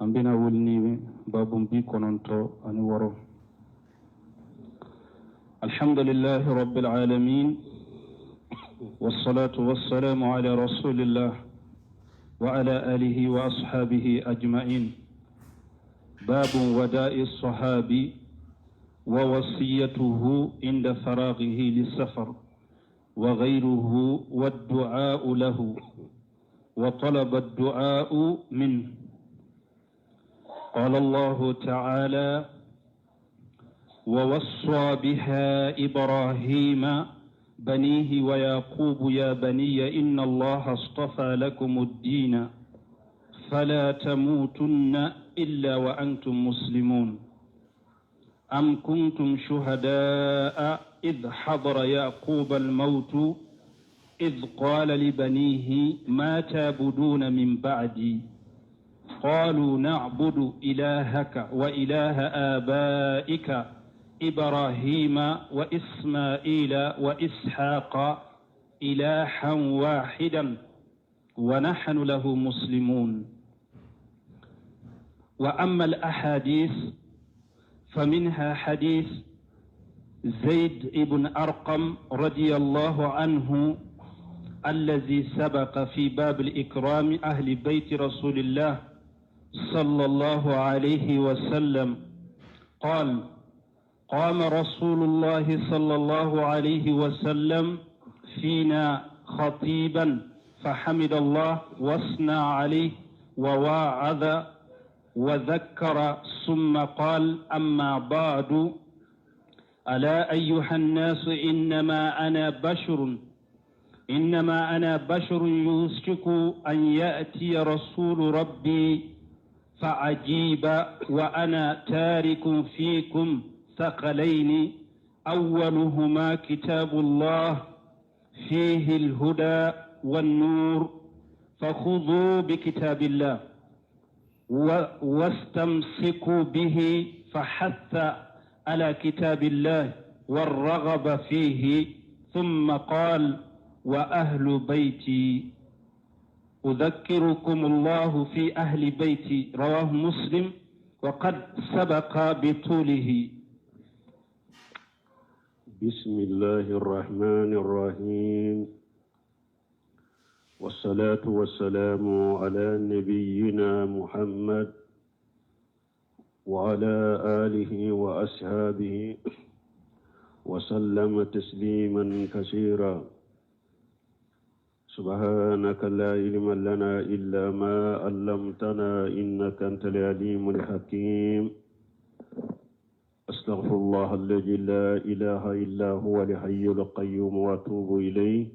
An bɛna wuli ni babu 96. الحمد لله رب العالمين، والصلاة والسلام على رسول الله وعلى آله وأصحابه أجمعين. باب وداء الصحابي ووصيته عند فراغه للسفر وغيره، والدعاء له وطلب الدعاء منه. قال الله تعالى: ووصى بها إبراهيم بنيه ويعقوب يا بني إن الله اصطفى لكم الدين فلا تموتن إلا وأنتم مسلمون. أم كنتم شهداء إذ حضر يعقوب الموت إذ قال لبنيه ما تعبدون من بعدي؟ قالوا نعبد إلهك وإله آبائك إبراهيم وإسماعيل وإسحاق إلها واحدا ونحن له مسلمون. وأما الأحاديث فمنها حديث زيد بن أرقم رضي الله عنه الذي سبق في باب الإكرام أهل بيت رسول الله صلى الله عليه وسلم، قال: قام رسول الله صلى الله عليه وسلم فينا خطيبا فحمد الله واثنى عليه وواعظ وذكر، ثم قال: أما بعد، ألا أيها الناس، إنما أنا بشر، إنما أنا بشر يوشك أن يأتي رسول ربي فأجيب، وأنا تارك فيكم ثقلين، أولهما كتاب الله فيه الهدى والنور، فخذوا بكتاب الله واستمسكوا به. فحث على كتاب الله والرغب فيه، ثم قال: وأهل بيتي، أذكركم الله في أهل بيتي. رواه مسلم وقد سبق بطوله. بسم الله الرحمن الرحيم، والصلاة والسلام على نبينا محمد وعلى آله وأصحابه وسلم تسليما كثيرا. سبحانك لا علم لنا إلا ما علمتنا إنك أنت العليم الحكيم. أستغفر الله الذي لا إله إلا هو الحي القيوم وأتوب إليه.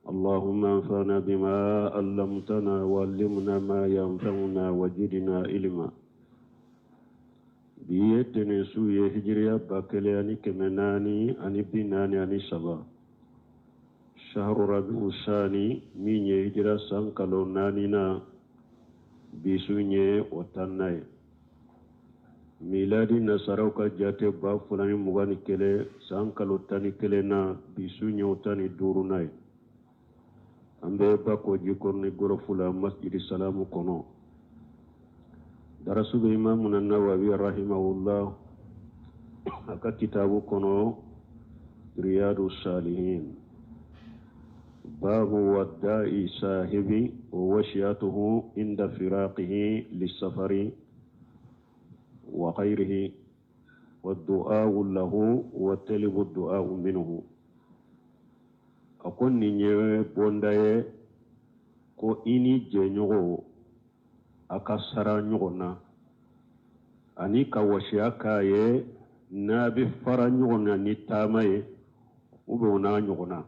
اللهم انفعنا بما علمتنا وعلمنا ما ينفعنا وزدنا علما. Bi ye tɛnɛn su ye, hijiriya 1443, shahru rabiu sani, min ye hijira san kalo naaninan, bi su ye o 10nan ye. Miladi nasaraw ka jate 2021 san kalo 11 na, bi su ye o 15nan ye. An bɛ Bako Jikɔrɔni Gɔrɔfu la, Masjidi Salamu kɔnɔ. Darasu bɛ Imamu Nawawi rahimahullah a ka kitabu kɔnɔ, Riyadu Salihin, babu wadda'i sahibi wa wasiyatuhu inda firaqihi lisafari wa ghayrihi wa du'a'u lahu wa talibu du'a'u minhu. A ko nin ye bonda ye ko i ni jɛɲɔgɔn a ka sara ɲɔgɔn na ani ka wasiya k'a ye n'a bɛ fara ɲɔgɔn na ni taama ye ou bien o n'a ɲɔgɔn na,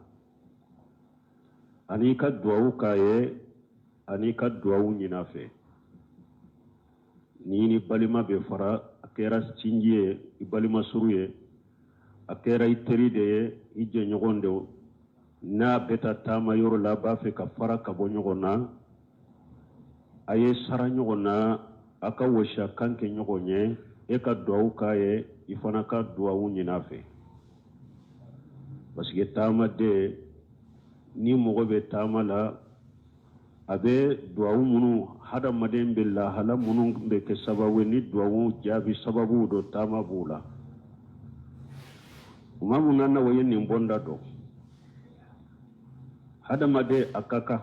ani ka duwawu k'a ye ani ka duwawu ɲini a fɛ. N'i ni balima bɛ fara, a kɛra sinji ye, i balima suru ye, a kɛra i teri de ye, i jɛɲɔgɔn de, n'a bɛ taa taama yɔrɔ la, a b'a fɛ ka fara ka bɔ ɲɔgɔn na, a ye sara ɲɔgɔn na, a ka wasiya kan kɛ ɲɔgɔn ye, e ka duwawu k'a ye, i fana ka duwawu ɲini a fɛ. Parce que taamaden, ni mɔgɔ bɛ taama la, A bɛ duwawu minnu hadamaden bɛ lahala minnu bɛ kɛ sababu ye ni duwawu jaabi sababu dɔ taama b'o la. Imamu Nawawi ye nin bɔnda dɔn. Hadamaden a ka kan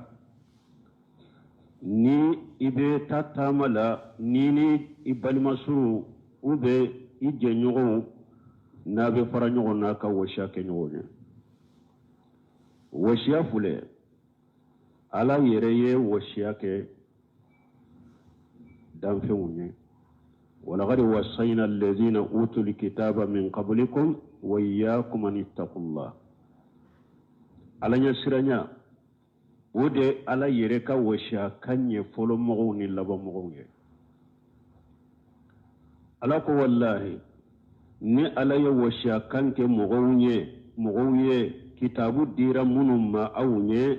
ni i bɛ taa taama la ni ni i balimasuru ou bien i jɛɲɔgɔnw n'a bɛ fara ɲɔgɔn na ka wasiya kɛ ɲɔgɔn ye. Wasiya filɛ, Ala yɛrɛ ye wasiya kɛ danfɛnw ye. Walakadi wasayina alladhina utul kitaba min qablikum wa iyyakum an ittaqullah. Ala ɲɛsiranya o de Ala yɛrɛ ka wasiya kan ye fɔlɔ mɔgɔw ni laban mɔgɔw ye. Ala ko walahi ni Ala ye wasiya kan kɛ mɔgɔw ye mɔgɔw ye kitabu dira minnu ma aw ɲɛ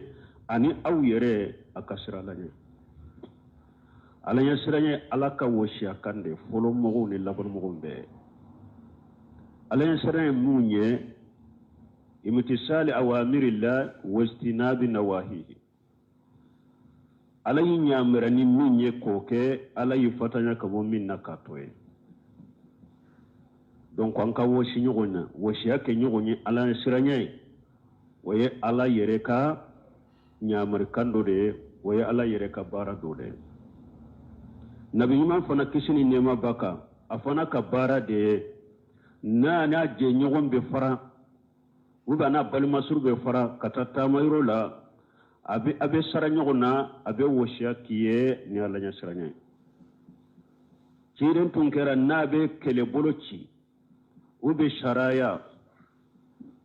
ani aw yɛrɛ a ka siran Ala ɲɛ. Ala ɲɛsiran ye Ala ka wasiya kan de fɔlɔ mɔgɔw ni laban mɔgɔw bɛɛ. Ala ɲɛsiran ye mun ye? Imtisali awamirillah wajtinabi nawahihi. Ala y'i ɲamɛrɛ ni min ye k'o kɛ, Ala y'i fatanya ka bɔ min na k'a to ye. Donc an ka wɔsi ɲɔgɔn na, wɔsiya kɛ ɲɔgɔn ye Ala ɲɛsiranya ye. O ye Ala yɛrɛ ka ɲamarikan dɔ de ye, o ye Ala yɛrɛ ka baara dɔ de ye. Nabi ɲuman fana kisi ni nɛɛma b'a kan, a fana ka baara de ye n'a n'a jɛɲɔgɔn bɛ fara ou bien n'a balimasuru bɛ fara ka taa taamayɔrɔ la, a bɛ a bɛ sara ɲɔgɔn na, a bɛ wɔsiya k'i ye ni Ala ɲɛsiranya ye. Ciden tun kɛra n'a bɛ kɛlɛbolo ci ou bien saraya,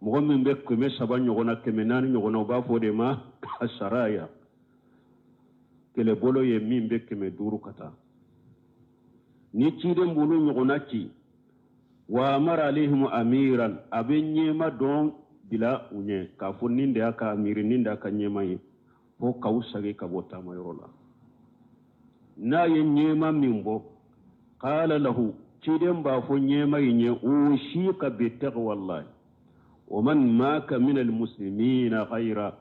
mɔgɔ min bɛ 300 ɲɔgɔn na, 400 ɲɔgɔn na, u b'a fɔ o de ma saraya. Kɛlɛbolo ye min bɛ 500 ka taa. Ni ciden b'olu ɲɔgɔnna ci, wa amara alayhim amiran, a bɛ ɲɛma dɔn bila u ɲɛ k'a fɔ nin de y'a ka amiri, nin de y'a ka ɲɛma ye, fo k'aw sagi ka bɔ taamayɔrɔ la. N'a ye ɲɛma min bɔ, qala lahu, ciden b'a fɔ ɲɛma in ye, usika bi taqwallahi wa man maka min almuslimina ghayra.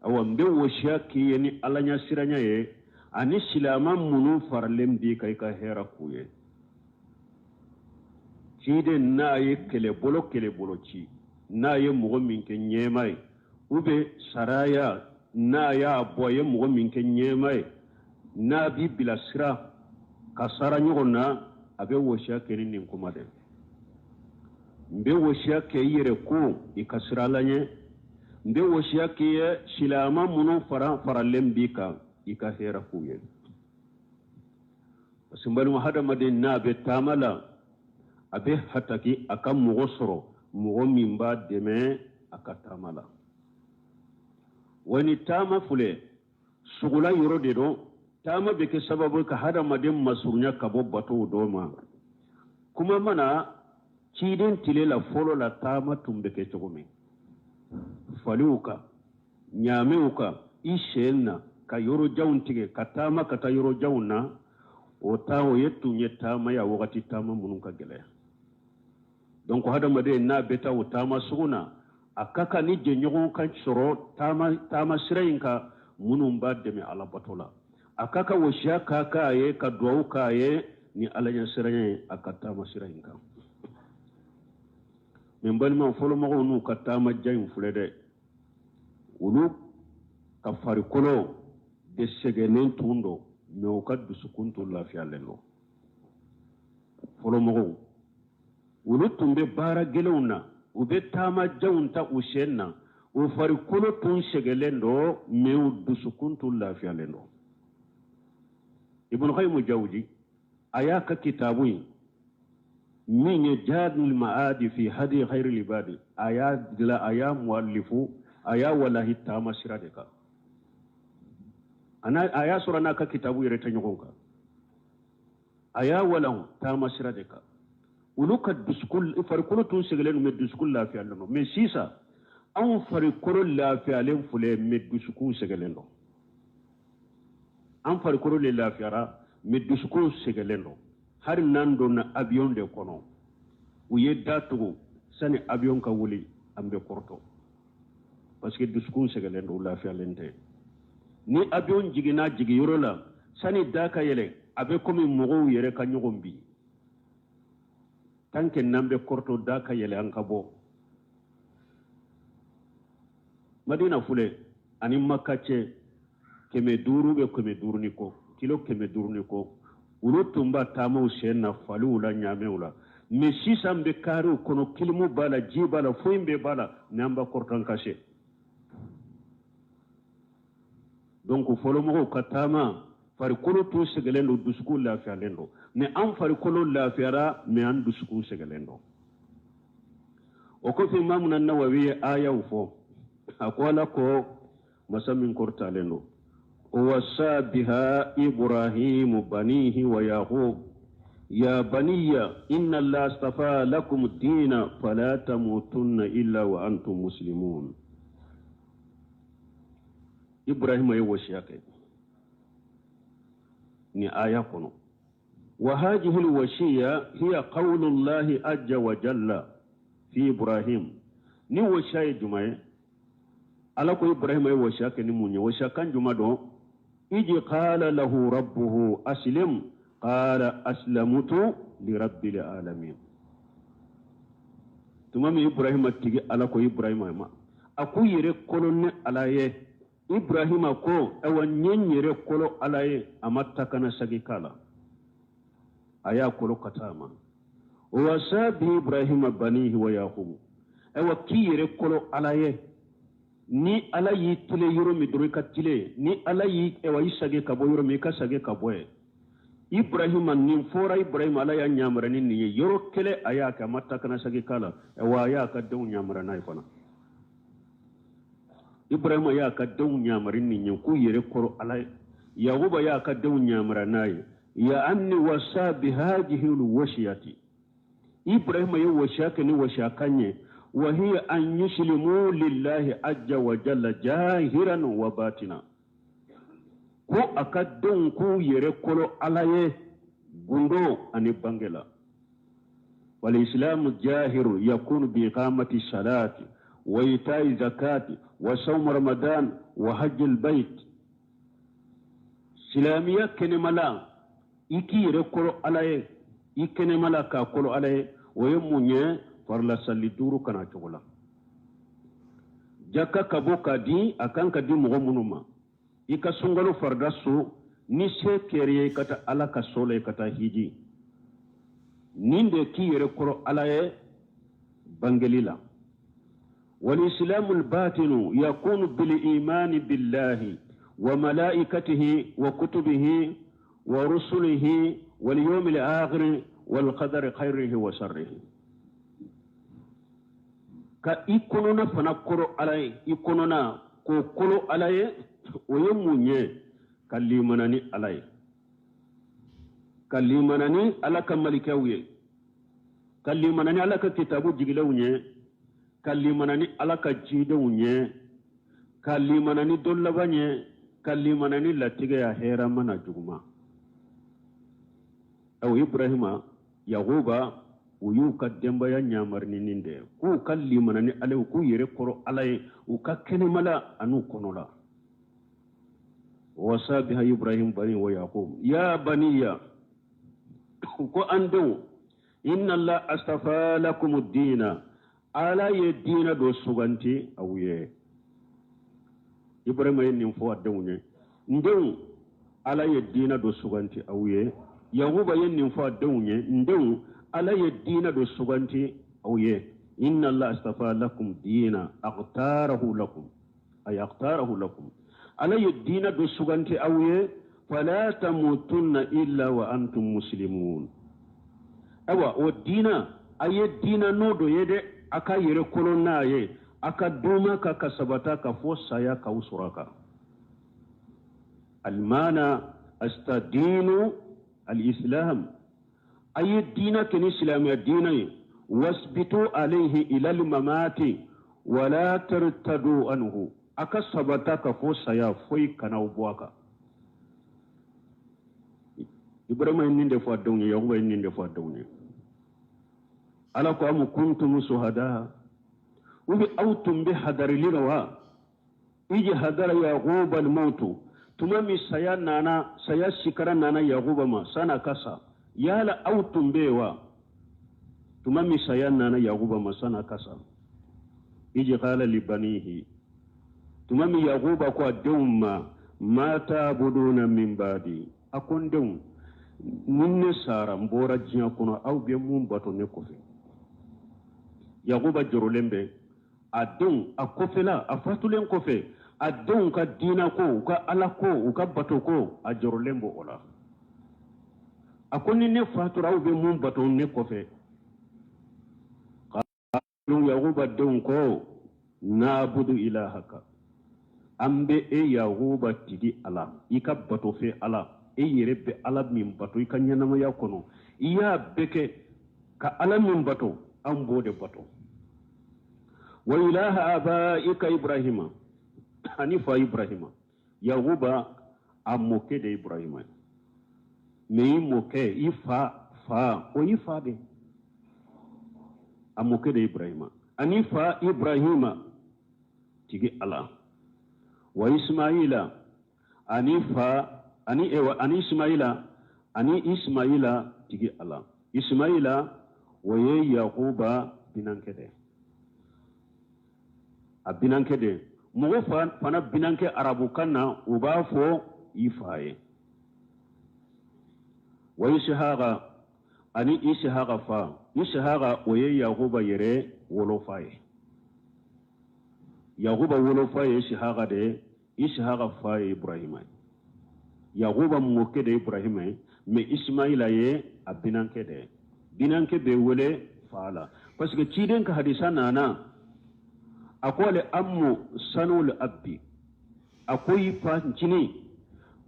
Awa n bɛ wasiya k'i ye ni Ala ɲɛsiranya ye ani silama minnu faralen b'i kan, i ka hɛrɛ k'u ye. Ciden n'a ye kɛlɛbolo kɛlɛbolo ci, n'a ye mɔgɔ min kɛ ɲɛma ye, ou bien saraya n'a y'a bɔ a ye mɔgɔ min kɛ ɲɛma ye, n'a b'i bilasira ka sara ɲɔgɔn na, a bɛ wasiya kɛ ni nin kuma de. N bɛ wasiya kɛ i yɛrɛ ko i ka siran Ala ɲɛ, n bɛ wasiya k'i ye silama minnu faralen b'i kan, i ka hɛrɛ k'u ye. Parce que n balima, hadamaden n'a bɛ taama la, a bɛ hataki a ka mɔgɔ sɔrɔ, mɔgɔ min b'a dɛmɛ a ka taama la. Wa ni taama filɛ, sogola yɔrɔ de don. Taama bɛ kɛ sababu ka hadamaden masurunya ka bɔ batow dɔ ma. Kuma mana ciden tile la fɔlɔ la, taama tun bɛ kɛ cogo min, faliw kan, ɲaamew kan, i sen na ka yɔrɔ janw tigɛ ka taama ka taa yɔrɔ janw na, o ta o ye tun ye taama ye a wagati taama minnu ka gɛlɛya. Donc hadamaden n'a bɛ taa o taama sugu na, a ka kan ni jɛɲɔgɔn ka sɔrɔ taama taama sira in kan minnu b'a dɛmɛ Ala bato la. A ka kan wasiya ka k'a ye, ka duwawu k'a ye ni Ala ɲɛsiranya ye a ka taama sira in kan. Mɛ n balima, fɔlɔmɔgɔw n'u ka taama jan in filɛ dɛ, olu ka farikolo de sɛgɛnnen tun don, mɛ u ka dusukun tun lafiyalen don. Fɔlɔmɔgɔw olu tun bɛ baara gɛlɛnw na, u bɛ taama janw ta u sen na, u farikolo tun sɛgɛlen don, mɛ u dusukun tun lafiyalen don. Ibn Qayyim Jawzi a y'a ka kitabu in min ye Zadul Ma'adi fi hadi khairil ibadi, a y'a dilan, a y'a muwalifu, a y'a walahi taama sira de kan. A y'a sɔrɔ n'a ka kitabu yɛrɛ tɛ ɲɔgɔn kan, a y'a walan taama sira de kan. Olu ka dusukun farikolo tun sɛgɛlen don, mɛ dusukun lafiyalen don. Mɛ sisan anw farikolo lafiyalen filɛ, mɛ dusukun sɛgɛlen don. An farikolo de lafiyara, mɛ dusukun sɛgɛlen don. Hali n'an donna avion de kɔnɔ, u ye da tugu, sani avion ka wuli an bɛ kɔrɔtɔ, parce que dusukun sɛgɛlen don, u lafiyalen tɛ. Ni avion jiginna jigiyɔrɔ la, sani da ka yɛlɛ, a bɛ komi mɔgɔw yɛrɛ ka ɲɔgɔn bin. Tant que n'an bɛ kɔrɔtɔ da ka yɛlɛ an ka bɔ. Madina filɛ ani Maka cɛ 500 bɛ 500 ni kɔ, kilo 500 ni kɔ. Olu tun b'a taamaw sen na faliw la ɲaamɛw la. Mais sisan bɛ kariw kɔnɔ, kilimu b'a la, ji b'a la, foyi bɛɛ b'a la, mais an b'a kɔrɔtɔ an ka se. Donc fɔlɔmɔgɔw ka taama farikolo tun sɛgɛlen don, dusukun lafiyalen don. Mais an farikolo lafiyara, mais an dusukun sɛgɛlen don. O kɔfɛ Imamu Nawawi ye ayaw fɔ, a ko Ala ko masa min kɔrɔtalen don, wasa biha Ibrahimu banihi wa Yaqub ya baniya inna Allah astafa lakum dina fala tamutunna illa wa antum muslimun. Ibrahima ye wasiya kɛ ni aya kɔnɔ. Wa hadhihi alwasiya hiya qawlu Allahi azza wa jalla fi Ibrahim. Ni wasiya ye jumɛn ye? Ala ko Ibrahima ye wasiya kɛ ni mun ye? Wasiya kan jumɛn don? Iji qala lahu rabbuhu aslim qala aslamutu li rabbil alamin. Tuma min Ibrahima tigi Ala ko Ibrahima ma, a k'u yɛrɛ kolo ni Ala ye. Ibrahima ko awa n ye n yɛrɛ kolo Ala ye, a ma ta kana sagi k'a la, a y'a kolo ka taa a ma. Wasa bi Ibrahima banihi wa Yaqubu, awa k'i yɛrɛ kolo Ala ye. Ni Ala y'i tile yɔrɔ min dɔrɔn i ka tile, ni Ala y'i awa i sage ka bɔ yɔrɔ min i ka sage ka bɔ yen. Ibrahima nin fɔra Ibrahima, Ala y'a ɲamara ni nin ye yɔrɔ kelen, a y'a kɛ, a ma ta kana sagi k'a la, awa a y'a ka denw ɲamara n'a ye fana. Ibrahima y'a ka denw ɲamari nin ye k'u yɛrɛ kɔrɔ Ala ye. Yakuba y'a ka denw ɲamara n'a ye. Ya anni wasa bi hadihi alwasiyati. Ibrahima ye wasiya kɛ ni wasiya kan ye. Wa hiya an yuslimu lillahi azza wa jalla jahiran wa batina. Ko a ka denw k'u yɛrɛ kɔrɔ Ala ye gundo ani bange la. Wal islamu jahiru yakunu bi iqamati salati wa ita'i zakati wa sawm ramadan wa hajjil bayt. Silamɛya kɛnɛmala, i k'i yɛrɛ kɔrɔ Ala ye, i kɛnɛmala k'a kɔrɔ Ala ye, o ye mun ye? Farila sali 5 kana cogo la. Jaka ka bɔ k'a di, a kan ka di mɔgɔ minnu ma. I ka sunkalo farida so, ni se kɛra ye i ka taa Ala ka so la, i ka taa hiji. Nin de k'i yɛrɛ kɔrɔ Ala ye bangeli la. والإسلام الباطن يكون بالإيمان بالله وملائكته وكتبه ورسله واليوم الآخر والقدر خيره وشره. Ka i kɔnɔna fana kɔrɔ Ala ye, i kɔnɔna k'o kolo Ala ye, o ye mun ye? Ka limana ni Ala ye, ka limana ni Ala ka malikɛw ye, ka limana ni Ala ka kitabu jigilenw ye, ka limana ni Ala ka cidenw ye, ka limana ni don laban ye, ka limana ni latigɛ ya hɛrɛ mana juguman. Aw Ibrahima, Yakuba, u y'u ka denbaya ɲamari ni nin de ye, k'u ka limana ni Ala ye, k'u yɛrɛ kɔrɔ Ala ye, u ka kɛnɛmala an'u kɔnɔla. Wasa biha Ibrahim bani wa Yakub ya baniya, ko an denw, inna Allah astafa lakum ad-dina, Ala ye diinɛ dɔ suganti aw ye. Ibrahima ye nin fɔ a denw ye, n denw, Ala ye diinɛ dɔ suganti aw ye. Yakuba ye nin fɔ a denw ye, n denw, Ala ye diinɛ dɔ suganti aw ye. Inna Allah astafa lakum diina aqtarahu lakum, ay aqtarahu lakum, Ala ye diinɛ dɔ suganti aw ye. Fala tamutunna illa wa antum muslimun. Ayiwa, o diinɛ, a ye diinɛ n'o dɔ ye dɛ, a ka yɛrɛ kolo n'a ye, a ka duma ka ka sabata ka fɔ saya k'aw sɔrɔ a kan. Almana astadinu alislam, a ye diinɛ kɛ ni silamɛya diinɛ ye. Wasbitu alayhi ila almamati wala tartadu anhu, a ka sabata ka fɔ saya foyi kana aw bɔ a kan. Ibrahima ye nin de fɔ a denw ye, Yakuba ye nin de fɔ a denw ye. Ala ko amu kuntum suhada, u bɛ aw tun bɛ hadarili la wa? Iji hadara Yakuba al-mautu, Tuma min saya nana, saya sikara nana Yakuba ma san'a ka sa, yala aw tun bɛ yen wa? Tuma min saya nana Yakuba ma san'a ka sa, iji qala li banihi, tuma min Yakuba ko a denw ma, ma ta'buduna min ba'di, a ko n denw, ni ne sara n bɔra diɲɛ kɔnɔ, aw bɛ mun bato ne kɔfɛ? Yakuba jɔrɔlen bɛ a denw a kɔfɛla, a fatulen kɔfɛ, a denw ka diinɛ ko, u ka ala ko, u ka bato ko, a jɔrɔlen b'o la. A ko ni ne fatura, aw bɛ mun bato ne kɔfɛ? Yakuba denw ko, naabudu ilahaka, an bɛ e Yakuba tigi ala, i ka bato fɛ ala, e yɛrɛ bɛ ala min bato i ka ɲɛnamaya kɔnɔ, i y'a bɛɛ kɛ ka ala min bato, an b'o de bato. Wa ilaha abaika Ibrahima, ani fa Ibrahima. Yakuba a mɔkɛ de Ibrahima ye, mais i mɔkɛ, i fa fa, o y'i fa de, a mɔkɛ de Ibrahima, ani fa Ibrahima tigi ala. Wa Ismaila, ani fa ani ewa ani Ismaila, ani Ismaila tigi ala. Ismaila o ye Yakuba binankɛ de, a binankɛ de. Mɔgɔ fana binankɛ arabukan na, u b'a fɔ i fa ye. Wa Ishaqa, ani Ishaqa fa, Ishaqa o ye Yakuba yɛrɛ wolofa ye. Yakuba wolofa ye Ishaqa de ye, Ishaqa fa ye Ibrahima ye. Yakuba mɔkɛ de ye Ibrahima ye, mais Ismaila ye a binankɛ de ye. Binankɛ bɛ wele fa la, parce que ciden ka hadisa nana, a ko ale ammu sanul abbi, a ko i fa ncinin,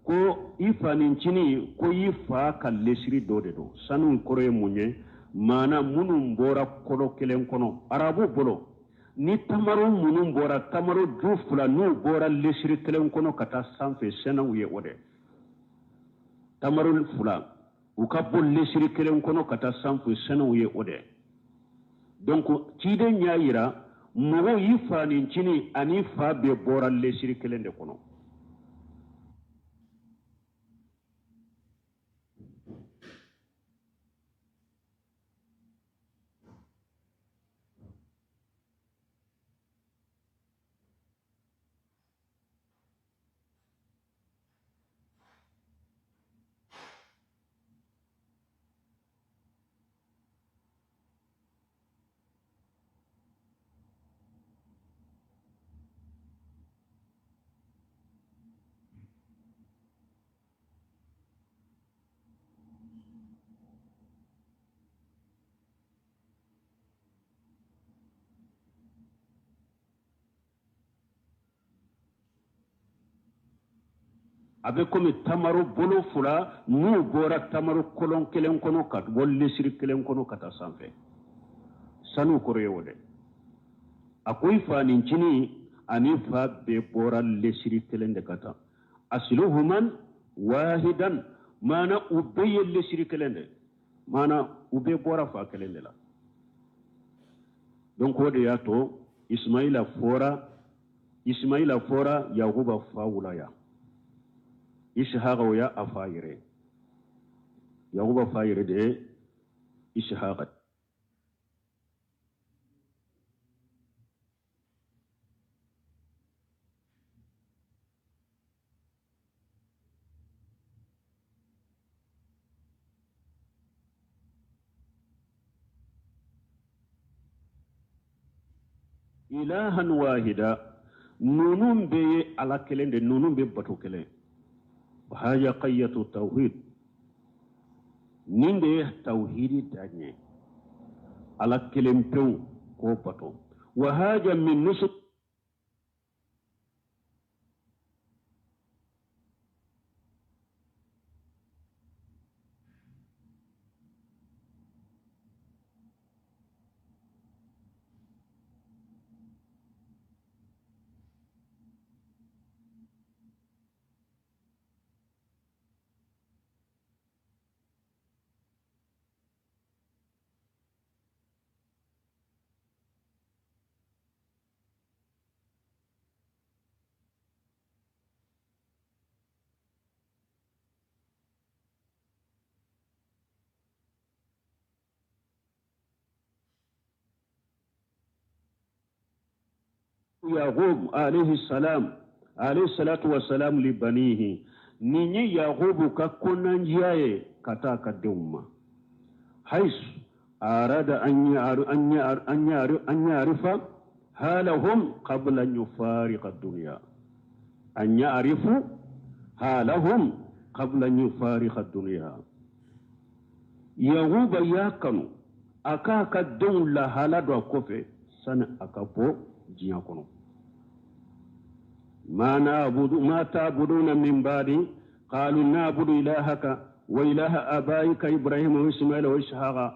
ko i fa ncinin, ko i fa ka lesiri dɔ de don. Sanu kɔrɔ ye mun ye? Maana minnu bɔra kɔlɔ kelen kɔnɔ arabu bolo, ni tamaro minnu bɔra, tamaro ju fila n'u bɔra lesiri kelen kɔnɔ ka taa sanfɛ, sɛnɛw ye o de. Tamaro fila u ka bɔ lesiri kelen kɔnɔ ka taa sanfɛ, sɛnɛw ye o de. Donc ciden y'a yira mɔgɔw y'i fa ncinin ani fa bɛɛ bɔra lesiri kelen de kɔnɔ. A bɛ komi tamaro bolo fila n'u bɔra tamaro kolon kelen kɔnɔ ka bɔ lesiri kelen kɔnɔ ka taa sanfɛ. Sanu kɔrɔ ye o dɛ. A ko i fa ncinin ani fa bɛɛ bɔra lesiri kelen de ka taa. Asiluhuman wahidan, maana u bɛɛ ye lesiri kelen de, maana u bɛɛ bɔra fa kelen de la. Donc o de y'a to Ismaila fɔra, Ismaila fɔra Yakuba fa wulaya. Ishaqa o y'a fa yɛrɛ, Yakuba fa yɛrɛ de ye Ishaqa. Ilahan wahida, ninnu bɛɛ ye ala kelen de, ninnu bɛ bato kelen. Haya qayyatu tawhid, nin de ye tawhidi daɲɛ, ala kelen pewu k'o bato. Wa haja min nusuk Yaqub alayhi salam alayhi salatu wa salam li banihi, nin ye Yaqubu ka kɔnɔnandiya ye ka taa ka denw ma. Haisu arada an ya'rifa halahum qabla an yufariqa dunya, an ya'rifu halahum qabla an yufariqa dunya. Yaquba y'a kanu a k'a ka denw lahala don a kɔfɛ sani a ka bɔ diɲɛ kɔnɔ. Ma na'budu ma ta'buduna min ba'di qalu na'budu ilahaka wa ilaha abaika Ibrahima wa Ismaila wa Ishaqa.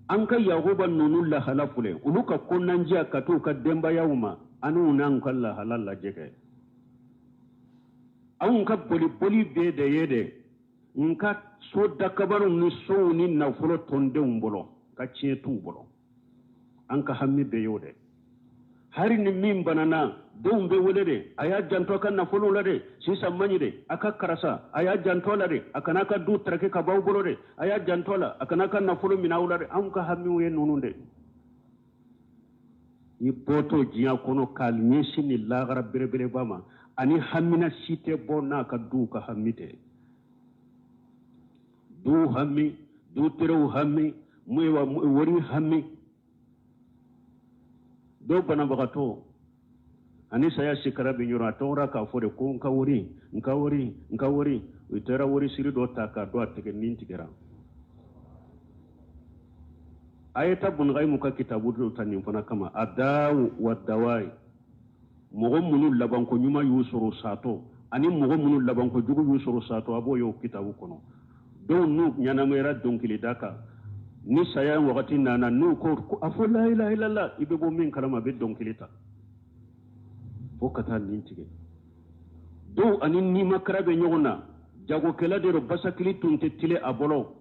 An ka Yaquba ninnu lahala filɛ, olu ka kɔnɔnandiya ka t'u ka denbayaw ma, an'u n'an ka lahala lajɛ kɛ. Anw ka boliboli bɛɛ de ye dɛ, n ka so dakabanw ni sow ni nafolo tɔndenw bolo, ka tiɲɛ t'u bolo. An ka hami bɛɛ y'o de. Hari ni min banana, denw bɛ wele de, a y'a janto a ka nafolo la de, sisan man ɲi de, a ka karisa, a y'a janto la de, a kana ka du taraki ka b'aw bolo de, a y'a janto la, a kana ka nafolo minɛ aw la de. Anw ka hamiw ye ninnu de. I bɔtɔ diɲɛ kɔnɔ k'a ɲɛsin ni lahara belebeleba ma, ani hamina si tɛ bɔ n'a ka duw ka hami tɛ. Du hami, du terew hami, wari hami. Dɔw banabagatɔ ani saya sikara bɛ ɲɔgɔn, a tɔgɔra k'a fɔ de ko n ka wari, n ka wari, n ka wari. U taara wari siri dɔ ta k'a don a tigɛ nin tigɛra. A ye taa Bun Qayyim ka kitabu dɔ ta nin fana kama, a daawu wa dawayi. Mɔgɔ minnu labanko ɲuman y'u sɔrɔ satɔ, ani mɔgɔ minnu labanko jugu y'u sɔrɔ satɔ, a b'o ye o kitabu kɔnɔ. Dɔw n'u ɲɛnamayara dɔnkilida kan, ni saya wagati nana, n'u ko a fɔ la ilaha illallah, i bɛ bɔ min kalama, a bɛ dɔnkili ta fo ka taa nin tigɛ. Dɔw ani nimakara bɛ ɲɔgɔn na, jagokɛla de don, basakili tun tɛ tile a bolo.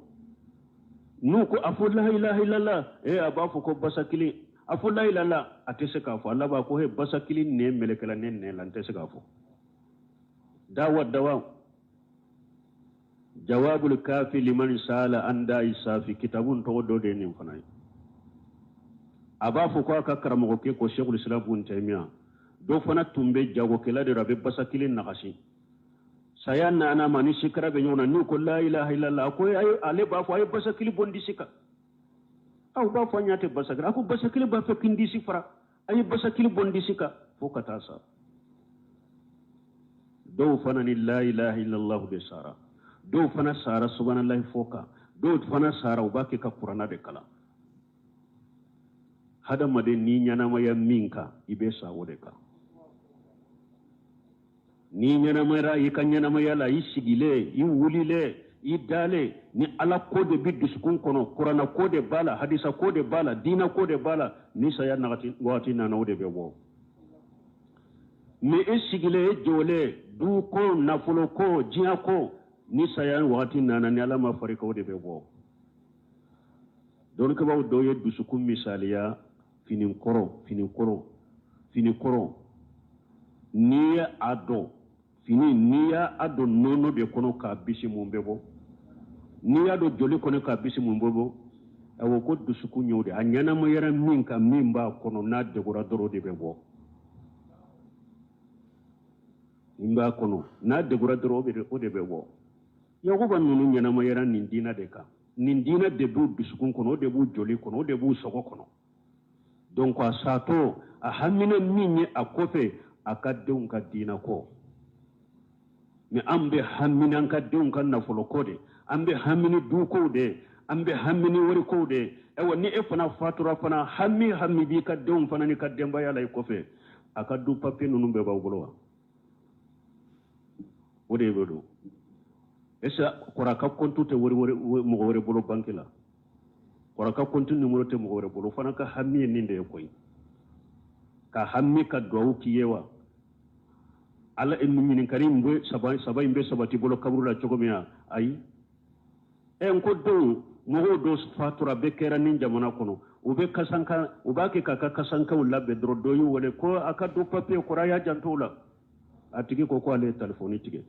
N'u ko a fɔ la ilaha illallah, a b'a fɔ ko basakili, a fɔ la ilaha illallah, a tɛ se k'a fɔ. A laban ko he, basakili nɛn mɛlɛkɛla ne nɛn la, n tɛ se k'a fɔ. Dawa dawa jawabul kafi liman sala an da'i safi, kitabun tɔgɔ dɔ de ye nin fana ye. A b'a fɔ ko a ka karamɔgɔkɛ ko Sheikhul Islam Ibn Taymiyyah, dɔ fana tun bɛ jagokɛla de la, a bɛ basakili nagasi. Saya nana ma ni sikara bɛ ɲɔgɔn na, n'u ko la ilaha illallah, a ko ale b'a fɔ a ye basakili bɔ n disi kan. Aw b'a fɔ an ɲa tɛ basakili, a ko basakili b'a fɛ k'i n disi fara, a ye basakili bɔ n disi kan fo ka taa sa. Dɔw fana ni la ilaha illallah de sara, dɔw fana sara subhanallahi fo kan, dɔw fana sara u b'a kɛ ka kuranna de kalan. Hadamaden n'i ɲɛnamaya min kan, i bɛ sa o de kan. N'i ɲɛnamayara i ka ɲɛnamaya la, i sigilen, i wulilen, i dalen, ni ala ko de bɛ dusukun kɔnɔ, kuranna ko de b'a la, hadisa ko de b'a la, diinɛ ko de b'a la, ni saya wagati nana, o de bɛ bɔ. Mais e sigilen, e jɔlen, du ko, nafolo ko, diɲɛ ko, ni saya wagati nana, ni ala ma fari kan, o de bɛ bɔ. Dɔnnikɛbaaw dɔw ye dusukun misaliya fini kɔrɔ, fini kɔrɔ, fini kɔrɔ. N'i ye a dɔn fini, n'i y'a dɔn nɔnɔ de kɔnɔ k'a bisi, mun bɛ bɔ? N'i y'a dɔn joli kɔnɔ k'a bisi, mun bɛ bɔ? Awɔ, ko dusukun y'o de, a ɲɛnamayara min kan, min b'a kɔnɔ, n'a degora dɔrɔn de bɛ bɔ. Min b'a kɔnɔ, n'a degora dɔrɔn, o de bɛ bɔ. Yakuba ninnu ɲɛnamayara nin diinɛ de kan. Nin diinɛ de b'u dusukun kɔnɔ, o de b'u joli kɔnɔ, o de b'u sɔgɔ kɔnɔ. Donc a satɔ, a hamina min ye a kɔfɛ, a ka denw ka diinɛ kɔ. Mais an bɛ hamina an ka denw ka nafolo ko de, an bɛ hamini dukow de, an bɛ hamini warikow de. Ayiwa, ni e fana fatura fana, hami hami b'i ka denw fana n'i ka denbaya la i kɔfɛ, a ka du papiye ninnu bɛɛ b'aw bolo wa? O de bɛ don. Est-ce que kɔrɔ ka compte tɛ wari wɛrɛ mɔgɔ wɛrɛ bolo banque la? Kɔrɔ ka compte numéro tɛ mɔgɔ wɛrɛ bolo, o fana ka hami ye nin de ye koyi. Ka hami ka duwawu k'i ye wa? Ala e ɲininkali in bɛ saba saba in bɛ sabati bolo kaburu la cogo min na, ayi. N ko denw, mɔgɔw dɔ fatura bɛɛ kɛra nin jamana kɔnɔ, u bɛ kasanka, u b'a kɛ k'a ka kasankaw labɛn dɔrɔn, dɔ y'u wele ko a ka du papiye kɔrɔ, a y'a janto o la. A tigi ko ko ale ye telefɔni tigɛ.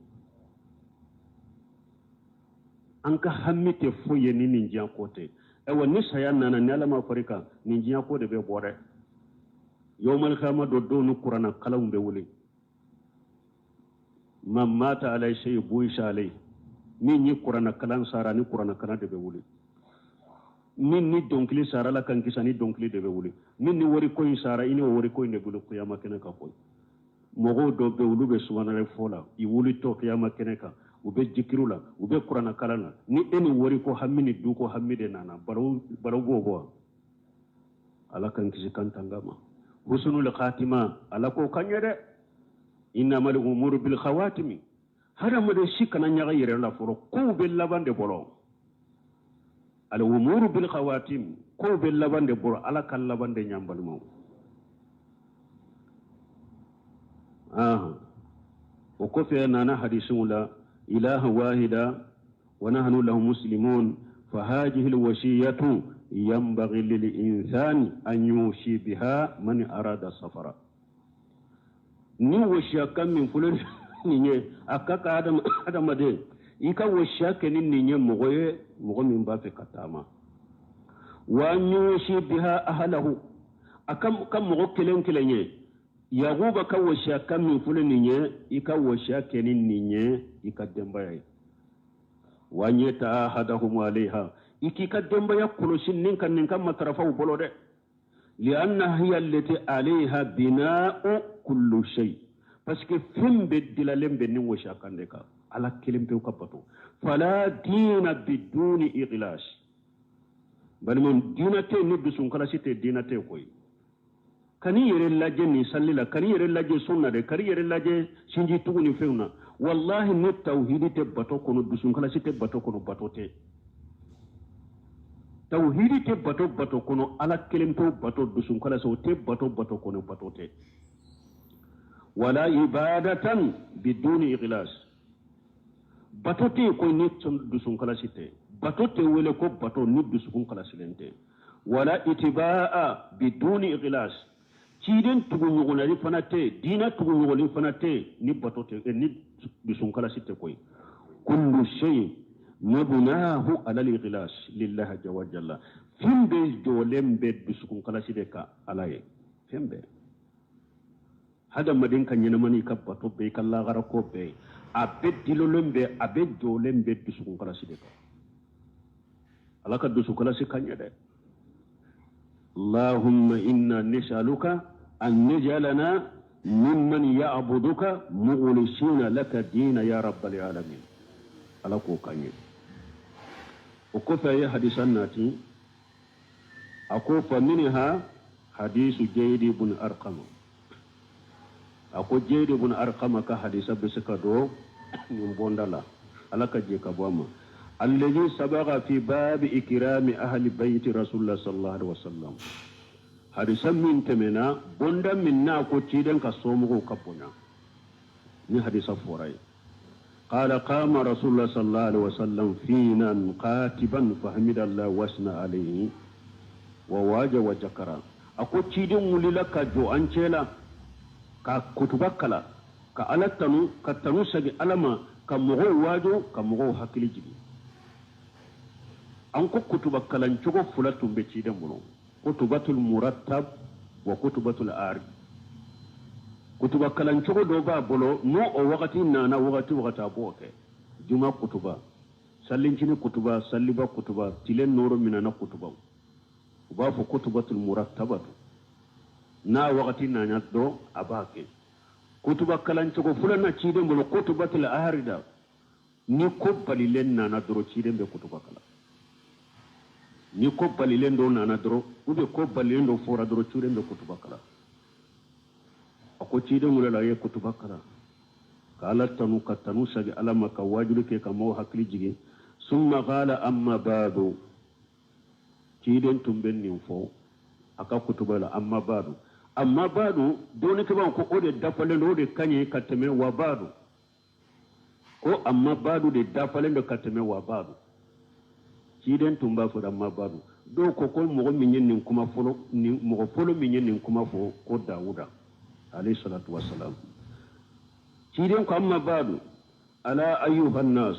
An ka hami tɛ foyi ye ni nin diɲɛ ko tɛ. Ayiwa, ni saya nana, ni ala ma fari kan, nin diɲɛ ko de bɛ bɔ dɛ. Yawmal qiyama dɔ don ni kurana kalanw bɛ wuli. Man mata ala shay buisa alayhi. Min ni kurana kalan sara ni kurana kalan de bɛ wuli. Min ni dɔnkili sara la kan kisa ni dɔnkili de bɛ wuli. Min ni wari ko in sara i ni o wari ko in de bolo kiyama kɛnɛ kan koyi. Mɔgɔw dɔ bɛ olu bɛ subanare fɔ la i wulitɔ kiyama kɛnɛ kan u bɛ jikiru la u bɛ kurana kalan na ni e ni wari ko hami ni du ko hami de nana baro b'o bɔ ala kan kisi kan tanga ma husnul khatima ala ko kan ye dɛ innamal umuru bil khawatimi hadamaden si kana ɲaga yɛrɛ la fɔlɔ kow bɛ laban de bolo al umuru bil khawatim kow bɛ laban de bolo ala ka laban de ɲan balimaw o kɔfɛ nana hadisiw la ilaha wahida wa nahnu lahu muslimun fa hadhihi alwasiyatu yanbaghi lil insani an yusi biha man arada safara ni wasiya kan min fɔlɔ nin ye a ka kan hadamaden i ka wasiya kɛ ni nin ye mɔgɔ ye mɔgɔ min b'a fɛ ka taama wa an yusi biha ahlahu a ka mɔgɔ kelen kelen ye Yakuba ka wasiya kan min fɔlɔ nin ye i ka wasiya kɛ ni nin ye i ka denbaya ye wa an yataahadahum alayha i k'i ka denbaya kɔlɔsi nin ka nin ka matarafaw bolo dɛ lianna hiya allati alayha bina'u kullu shay parce que fɛn bɛɛ dilalen bɛ nin wasiya kan de kan ala kelen pewu ka bato fala diina biduni ikhlas balima diina tɛ ni dusunkalasi tɛ diina tɛ koyi kan'i yɛrɛ lajɛ nin sali la kan'i yɛrɛ lajɛ sun na dɛ kan'i yɛrɛ lajɛ sinji tugu ni fɛnw na wallahi ni tawhidi tɛ bato kɔnɔ dusunkalasi tɛ bato kɔnɔ bato tɛ tawhidi tɛ bato bato kɔnɔ ala kelen pewu bato dusunkalasi o tɛ bato bato kɔnɔ bato tɛ wala ibadatan biduni ikhlas bato tɛ ko ni dusunkalasi tɛ bato tɛ wele ko bato ni dusukun kalasilen tɛ wala itibaa biduni ikhlas ciden tuguɲɔgɔnali fana tɛ diinɛ tuguɲɔgɔnali fana tɛ ni bato tɛ ni dusunkalasi tɛ koyi kullu shay mabnahu ala al-ikhlas lillahi azza wa jalla fɛn bɛɛ jɔlen bɛ dusukunkalasi de kan ala ye fɛn bɛɛ hadamaden ka ɲɛnamani ka bato bɛɛ i ka lagara ko bɛɛ a bɛɛ dilolen bɛ a bɛɛ jɔlen bɛ dusukunkalasi de kan ala ka dusukalasi ka ɲɛ dɛ اللهم إنا نسألك أن نجعلنا ممن يعبدك مخلصين لك الدين يا رب العالمين على كوكاني وكفى يا حديث الناتي أكو منها حديث جيد بن أرقم أكو جيد بن أرقم كحديث بسكدو من بوندلا على كجيك بواما الذي سبق في باب إكرام أهل بيت رسول الله صلى الله عليه وسلم حديثا من تمنا بوندا منا كوتيدن كسومو كابونا ني حديث فوراي قال قام رسول الله صلى الله عليه وسلم فينا قاتبا فحمد الله وثنى عليه وواجه وجكرا اكو تيدن وللا كجو انچلا كا كتبكلا كالتنو كتنو سغي alama ka mɔgɔw wajo ka mɔgɔw hakili jigin an ko kutuba kalancogo fila tun bɛ ciden bolo kutubatul murattab wa kutubatul ari kutuba kalancogo dɔ b'a bolo n'o o wagati nana wagati wagati a b'o kɛ juma kutuba salincini kutuba saliba kutuba tile nɔrɔ minana kutubaw u b'a fɔ kutubatul murattabatu n'a wagati nana dɔrɔn a b'a kɛ kutuba kalancogo filanan ciden bolo kutubatul arida ni ko balilen nana dɔrɔn ciden bɛ kutuba kalan ni ko balilen dɔ nana dɔrɔn ou bien ko balilen dɔ fɔra dɔrɔn ciden bɛ kutuba kalan a ko ciden wulila a ye kutuba kalan ka ala tanu ka tanu sagi ala ma ka waajuli kɛ ka maaw hakili jigin summa qala amma ba'du ciden tun bɛ nin fɔ a ka kutuba la amma ba'du amma ba'du dɔnnikɛbaaw ko o de dafalen don o de ka ɲi ka tɛmɛ wa ba'du ko amma ba'du de dafalen don ka tɛmɛ wa ba'du ciden tun b'a fɔ amma ba'du dɔw ko ko mɔgɔ min ye nin kuma fɔlɔ ni mɔgɔ fɔlɔ min ye nin kuma fɔ ko Dawuda alayhi salatu wassalam ciden ko amma ba'du ala ayyuhan nas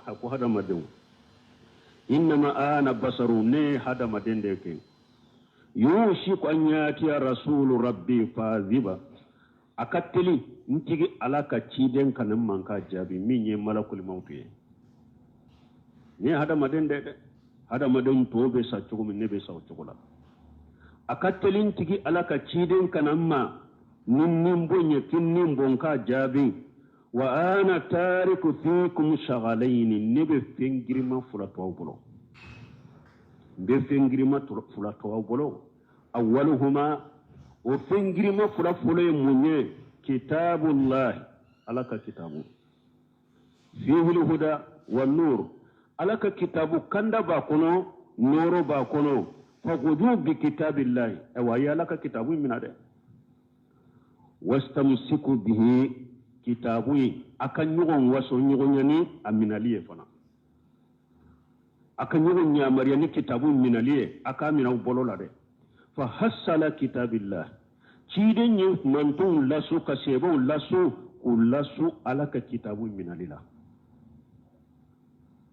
a ko hadamadenw innama ana basaru ne hadamaden de ke Yushiku an yatiya rasulu rabbi faziba. A ka teli n tigi Ala ka ciden ka na n ma n k'a jaabi min ye malakul mawtu ye. Ni ye hadamaden dɛ dɛ, hadamaden tɔw bɛ sa cogo min ne bɛ sa o cogo la. A ka teli n tigi Ala ka ciden ka na n ma ni n ni bɔ ye k'i ni bɔ n k'a jaabi. Wa ana tariku fikum shagalayni, ne bɛ fɛn girinma fila to aw bolo. N bɛ fɛn girinma fila to aw bolo. Awwaluhuma, o fɛn girinma fila fɔlɔ ye mun ye? Kitabullahi, Ala ka kitabu. Fihi lhuda wa nur, Ala ka kitabu kanda b'a kɔnɔ, nɔɔrɔ b'a kɔnɔ. Fakhudhu bi kitabillahi, ayiwa a ye Ala ka kitabu in minɛ dɛ. Wastamsiku bihi, kitabu in a ka ɲɔgɔn waso ɲɔgɔn ɲɛ ni a minɛli ye fana. A ka ɲɔgɔn yamaruya ni kitabu minɛli ye, a k'a minɛ aw bolo la dɛ. Fa hassala kitabillah, ciden ye mantonw laso ka sɛbɛnw laso k'u laso Ala ka kitabu minɛli la.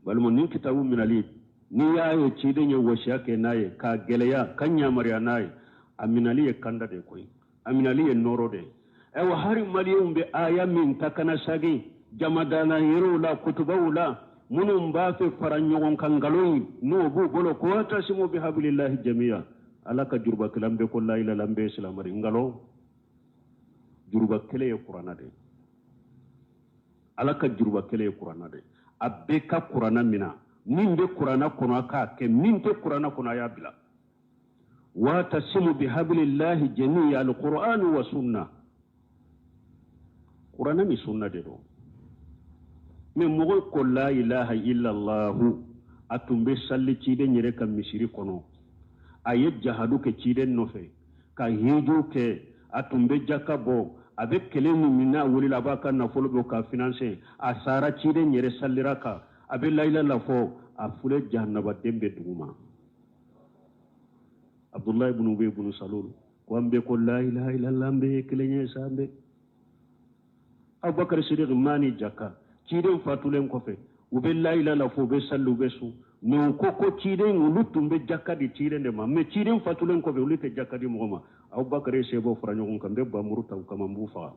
Balima, nin kitabu minɛli, n'i y'a ye ciden ye wasiya kɛ n'a ye k'a gɛlɛya ka yamaruya n'a ye, a minɛli ye kanda de koyi, a minɛli ye nɔɔrɔ de ye. Ayiwa, hari maliyɛnw bɛ aya min ta kana sagin jamadana yɛrɛw la, kutubaw la, minnu b'a fɛ fara ɲɔgɔn kan nkalon n'o b'u bolo ko watasimu bi habilillahi jamiya. Ala ka juruba kelen bɛ ko la ilaha illallah, bɛ silamɛri nkalon. Juruba kelen ye kuranna de ye. Ala ka juruba kelen ye kuranna de ye. A bɛɛ ka kuranna mina, min bɛ kuranna kɔnɔ a k'a kɛ, min tɛ kuranna kɔnɔ a y'a bila. Watasimu bi habilillahi jamiya, alquran wa sunna. Kuranna ni sunna de don. Mais mɔgɔ ko la ilaha illallahu, a tun bɛ sali ciden yɛrɛ ka misiri kɔnɔ, a ye jahadu kɛ ciden nɔfɛ ka hiju kɛ, a tun bɛ jaka bɔ, a bɛ kɛlɛ min n'a wulila a b'a ka nafolo bɔ k'a financer, a sara ciden yɛrɛ salira kan, a bɛ layila la fɔ, a filɛ jahanabaden bɛ dugu ma. Abdullahi ibn Ubay ibn Salul ko an bɛ ko la ilaha illallah, an bɛ ye kelen ye sa, an bɛ. Abubakar Siddiq mani jaka ciden fatulen kɔfɛ, u bɛ layila la fɔ, u bɛ sali, u bɛ sun, mais u ko ko ciden olu tun bɛ jaka di ciden de ma, mais ciden fatulen kɔfɛ olu tɛ jaka di mɔgɔ ma. Abubakar ye sebɔ fara ɲɔgɔn kan, n bɛ bamuru ta u kama, n b'u faga.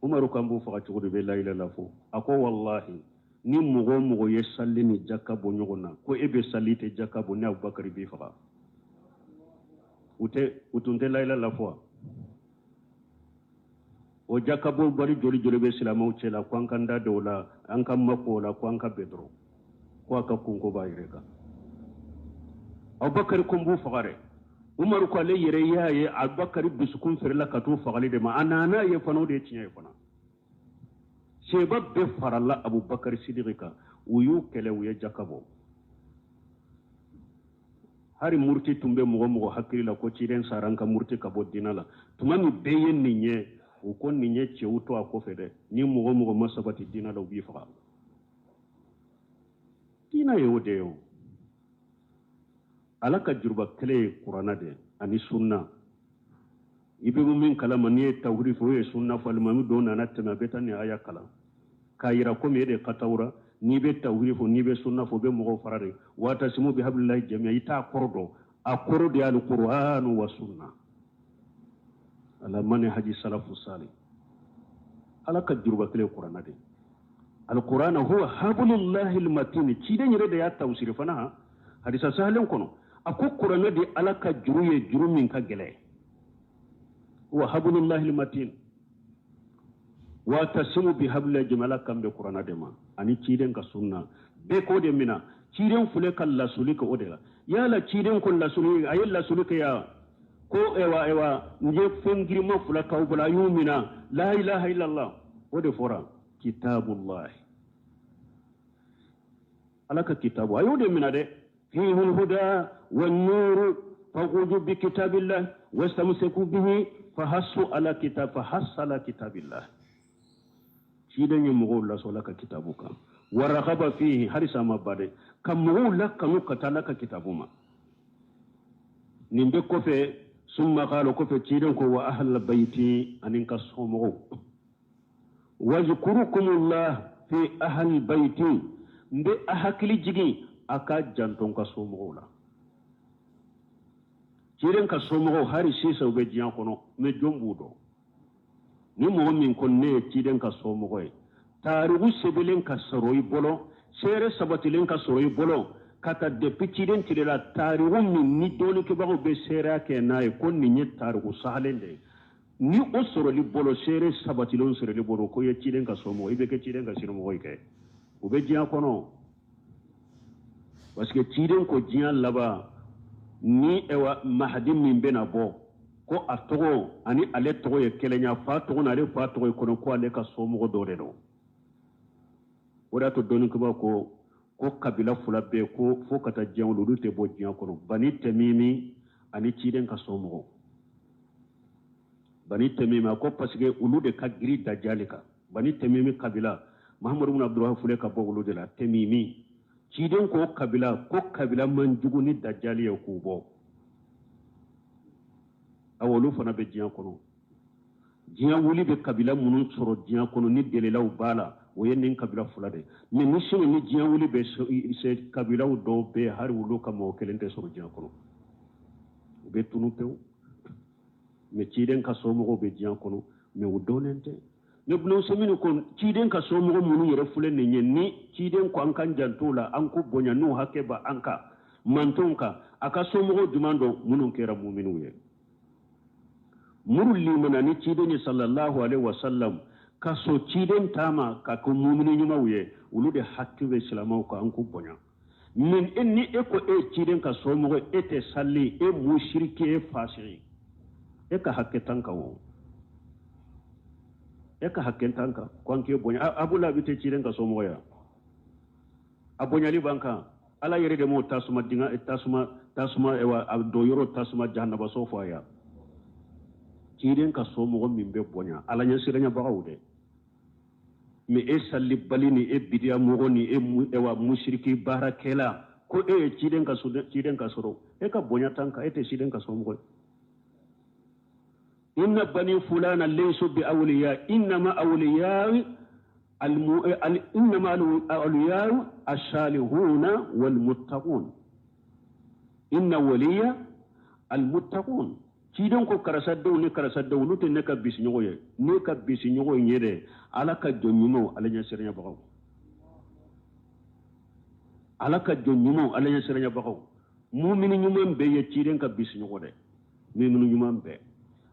Umaru kan b'u faga cogo di, bɛ layila la fɔ? A ko wallahi, ni mɔgɔ o mɔgɔ ye sali ni jaka bɔ ɲɔgɔn na, ko e bɛ sali tɛ jaka bɔ, ne Abubakar b'i faga. U tɛ, u tun tɛ layila la fɔ wa? O jaka bɔ bari joli joli bɛ silamɛw cɛ la, ko an ka da o la, an ka mako o la, ko an ka bɛn dɔrɔn, ko a ka kunko b'a yɛrɛ kan. Abubakar ko n b'u faga dɛ. Umaru ko ale yɛrɛ y'a ye Abubakar dusukun feerela ka t'u fagali de ma, a nana ye fana o de ye tiɲɛ ye fana. Seba bɛɛ farala Abubakar Sidiki kan, u y'u kɛlɛ, u ye jaka bɔ. Hari muruti tun bɛ mɔgɔ mɔgɔ hakili la ko ciden sara an ka muruti ka bɔ diinɛ la, tuma min bɛɛ ye nin ye, u ko nin ye cɛw to a kɔfɛ dɛ, ni mɔgɔ mɔgɔ ma sabati diinɛ la, u b'i faga. Diinɛ ye o de ye o. Ala ka juruba kelen ye kuranna de ani sunna. I bɛ min kalama n'i ye tawhidi fɔ, o ye sunna fɔ. Alimami dɔw nana tɛmɛ, a bɛ taa nin aya kalan k'a yira komi e de ka tawura. N'i bɛ tawhidi fɔ, n'i bɛ sunna fɔ, o bɛ mɔgɔw fara de. Watasimu bi hablillahi jamiya, i t'a kɔrɔ dɔn. A kɔrɔ de ye alkuranu wa sunna ala manhaji salafu salih. Ala ka juruba kelen kuranna de. Alkurana huwa hablullahi almatin, ciden yɛrɛ de y'a tawsiri fana ha hadisa sahalen kɔnɔ. A ko kuranna de Ala ka juru ye, juru min ka gɛlɛn, huwa hablullahi almatin. Watasimu bi hablillahi jamiya, Ala kan bɛ kuranna de ma ani ciden ka sunna. Bɛɛ k'o de mina. Ciden filɛ ka lasuli kɛ o de la. Yala ciden ko lasuli, a ye lasuli kɛ ya ko ewa ewa, n ye fɛn girinma fila t'aw bolo, a y'u mina, la ilaha illallah. O de fɔra kitabullahi, Ala ka kitabu, a y'o de mina dɛ. Fihi lhuda wannuru fakhudhu bi kitabillah wastamsiku bihi fahassu ala kitab fahassa ala kitabillah. Ciden ye mɔgɔw lasɔ Ala ka kitabu kan, waragaba fihi, halisa ma ba dɛ, ka mɔgɔw lakanu ka taa Ala ka kitabu ma. Nin bɛ kɔfɛ, summa qala, kɔfɛ ciden ko wa ahla bayti, ani ka somɔgɔw, wazkurukumullah fi ahli bayti, n bɛ a hakili jigin a ka janto n ka somɔgɔw la. Ciden ka somɔgɔw hali sisan u bɛ diɲɛ kɔnɔ, mais jɔn b'u dɔn? Ni mɔgɔ min ko ne ye ciden ka somɔgɔ ye, tariku sɛbɛnlen ka sɔrɔ i bolo, seere sabatilen ka sɔrɔ i bolo ka taa depuis ciden tile la, tariku min ni dɔnnikɛbagaw bɛ seereya kɛ n'a ye ko nin ye tariku sahalen de ye, ni o sɔrɔli bolo, seere sabatilenw sɔrɔli bolo ko i ye ciden ka somɔgɔ, i bɛ kɛ ciden ka sinimɔgɔ ye kɛ. U bɛ diɲɛ kɔnɔ parce que ciden ko diɲɛ laban ni ɛwa mahadi min bɛna bɔ, ko a tɔgɔ ani ale tɔgɔ ye kelen ye, a fa tɔgɔ n'ale fa tɔgɔ ye kɔnɔ, ko ale ka somɔgɔ dɔ de don. O de y'a to dɔnnikɛbaaw ko kabila fila bɛ yen ko fo ka taa diɲɛ wuli olu tɛ bɔ diɲɛ kɔnɔ, Bani Tɛmimi ani ciden ka somɔgɔw. Bani Tɛmimi, a ko parce que olu de ka girin dajali kan. Bani Tɛmimi kabila, Mahamadu bin Abdulwahab filɛ ka bɔ olu de la. Tɛmimi, ciden ko kabila, ko kabila man jugu ni dajali ye k'u bɔ. Awa, olu fana bɛ diɲɛ kɔnɔ. Diɲɛ wuli bɛ kabila minnu sɔrɔ diɲɛ kɔnɔ ni delilaw b'a la, o ye nin kabila fila de ye. Mais ni sini ni diɲɛ wuli bɛ se, kabilaw dɔw bɛ yen, hali olu ka mɔgɔ kelen tɛ sɔrɔ diɲɛ kɔnɔ, u bɛ tunu pewu. Mais ciden ka somɔgɔw bɛ diɲɛ kɔnɔ, mais u dɔnnen tɛ. Ne Ibn Usaymin ko ciden ka somɔgɔ minnu yɛrɛ filɛ nin ye, ni ciden ko an k'an janto la, an k'u bonya, n'u hakɛ bɛ an kan mantonw kan, a ka somɔgɔw jumɛn don? Minnu kɛra muminiw ye, minnu limana ni ciden ye sallallahu alaihi wasallam, ka sɔn ciden taama ka kɛ mumini ɲumanw ye, olu de hakɛ bɛ silamɛw kan, an k'u bonya. Min e ni e ko e ye ciden ka somɔgɔ, e tɛ sali, e musiriki, e fasiki, e ka hakɛ t'an kan o, e ka hakɛ t'an kan ko an k'e bonya. Abu Lahabi tɛ ciden ka somɔgɔ ya, a bonyali b'an kan. Ala yɛrɛ de m'o tasuma dinga, tasuma, tasuma, ewa, a don yɔrɔ tasuma jahannabaso fɔ a ya. Ciden ka somɔgɔ min bɛ bonya, Ala ɲɛsiranyabagaw dɛ. Mais e salibali ni e bidiya mɔgɔ ni e ewa musiriki baarakɛla, ko e ye ciden ka so, ciden ka sɔrɔ e ka bonya t'an kan, e tɛ ciden ka somɔgɔ ye. Inna bani fulana laysu bi awliya, innama awliya innama awliya as-salihuna wal muttaqun, inna waliya al muttaqun. Ciden ko karisa denw ni karisa denw, olu tɛ ne ka bisiɲɔgɔn ye, ne ka bisiɲɔgɔn ye dɛ Ala ka jɔn ɲumanw, Ala ɲɛsiranyabagaw, Ala ka jɔn ɲumanw, Ala ɲɛsiranyabagaw. Mumini ɲuman bɛɛ ye ciden ka bisiɲɔgɔn dɛ, mumini ɲuman bɛɛ.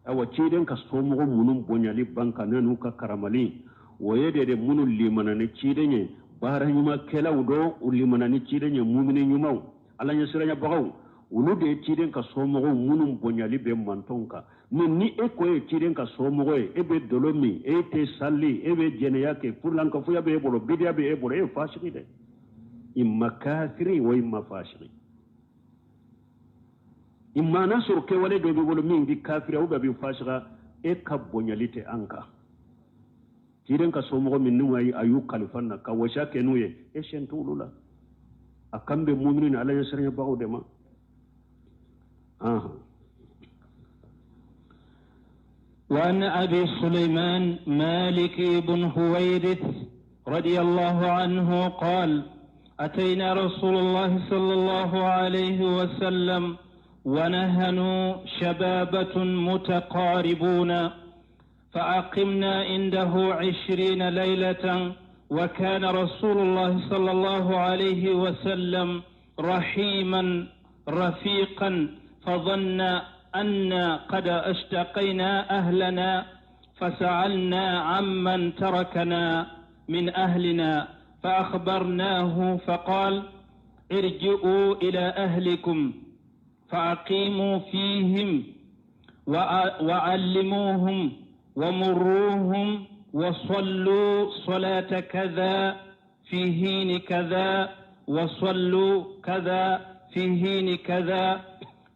Awa, ciden ka somɔgɔ minnu bonyali ban kan n'u ka karamali, o ye de minnu limana ni ciden ye, baara ɲumankɛlaw dɔn, u limana ni ciden ye, mumini ɲumanw, Ala ɲɛsiranyabagaw, olu de ye ciden ka somɔgɔw minnu bonyali bɛ mantɔnw kan. Mais ni e ko ye ciden ka somɔgɔ ye, e bɛ dolo min, e tɛ sali, e bɛ jɛnɛya kɛ, furulankafoya bɛ e bolo, bidiya bɛ e bolo, e ye fasigi dɛ. Imma kafiri wa imma fasigi. I mana sɔrɔ kɛwale dɔ b'i bolo min bɛ kafiriya ou bien bɛ fasiga, e ka bonyali tɛ an kan. Ciden ka somɔgɔ min n'u a y'u kalifa na ka wasiya kɛ n'u ye, e sen t'olu la. A kan bɛ mumini ni Ala ɲɛsiranyabagaw de ma. وعن أبي سليمان مالك بن هويرث رضي الله عنه قال: أتينا رسول الله صلى الله عليه وسلم ونحن شبابة متقاربون، فأقمنا عنده 20 ليلة، وكان رسول الله صلى الله عليه وسلم رحيما رفيقا، فظن أن قد اشتقينا أهلنا، فسألنا عمن تركنا من أهلنا فأخبرناه، فقال: ارجعوا إلى أهلكم فأقيموا فيهم وعلموهم ومروهم وصلوا صلاة كذا في حين كذا وصلوا كذا في حين كذا،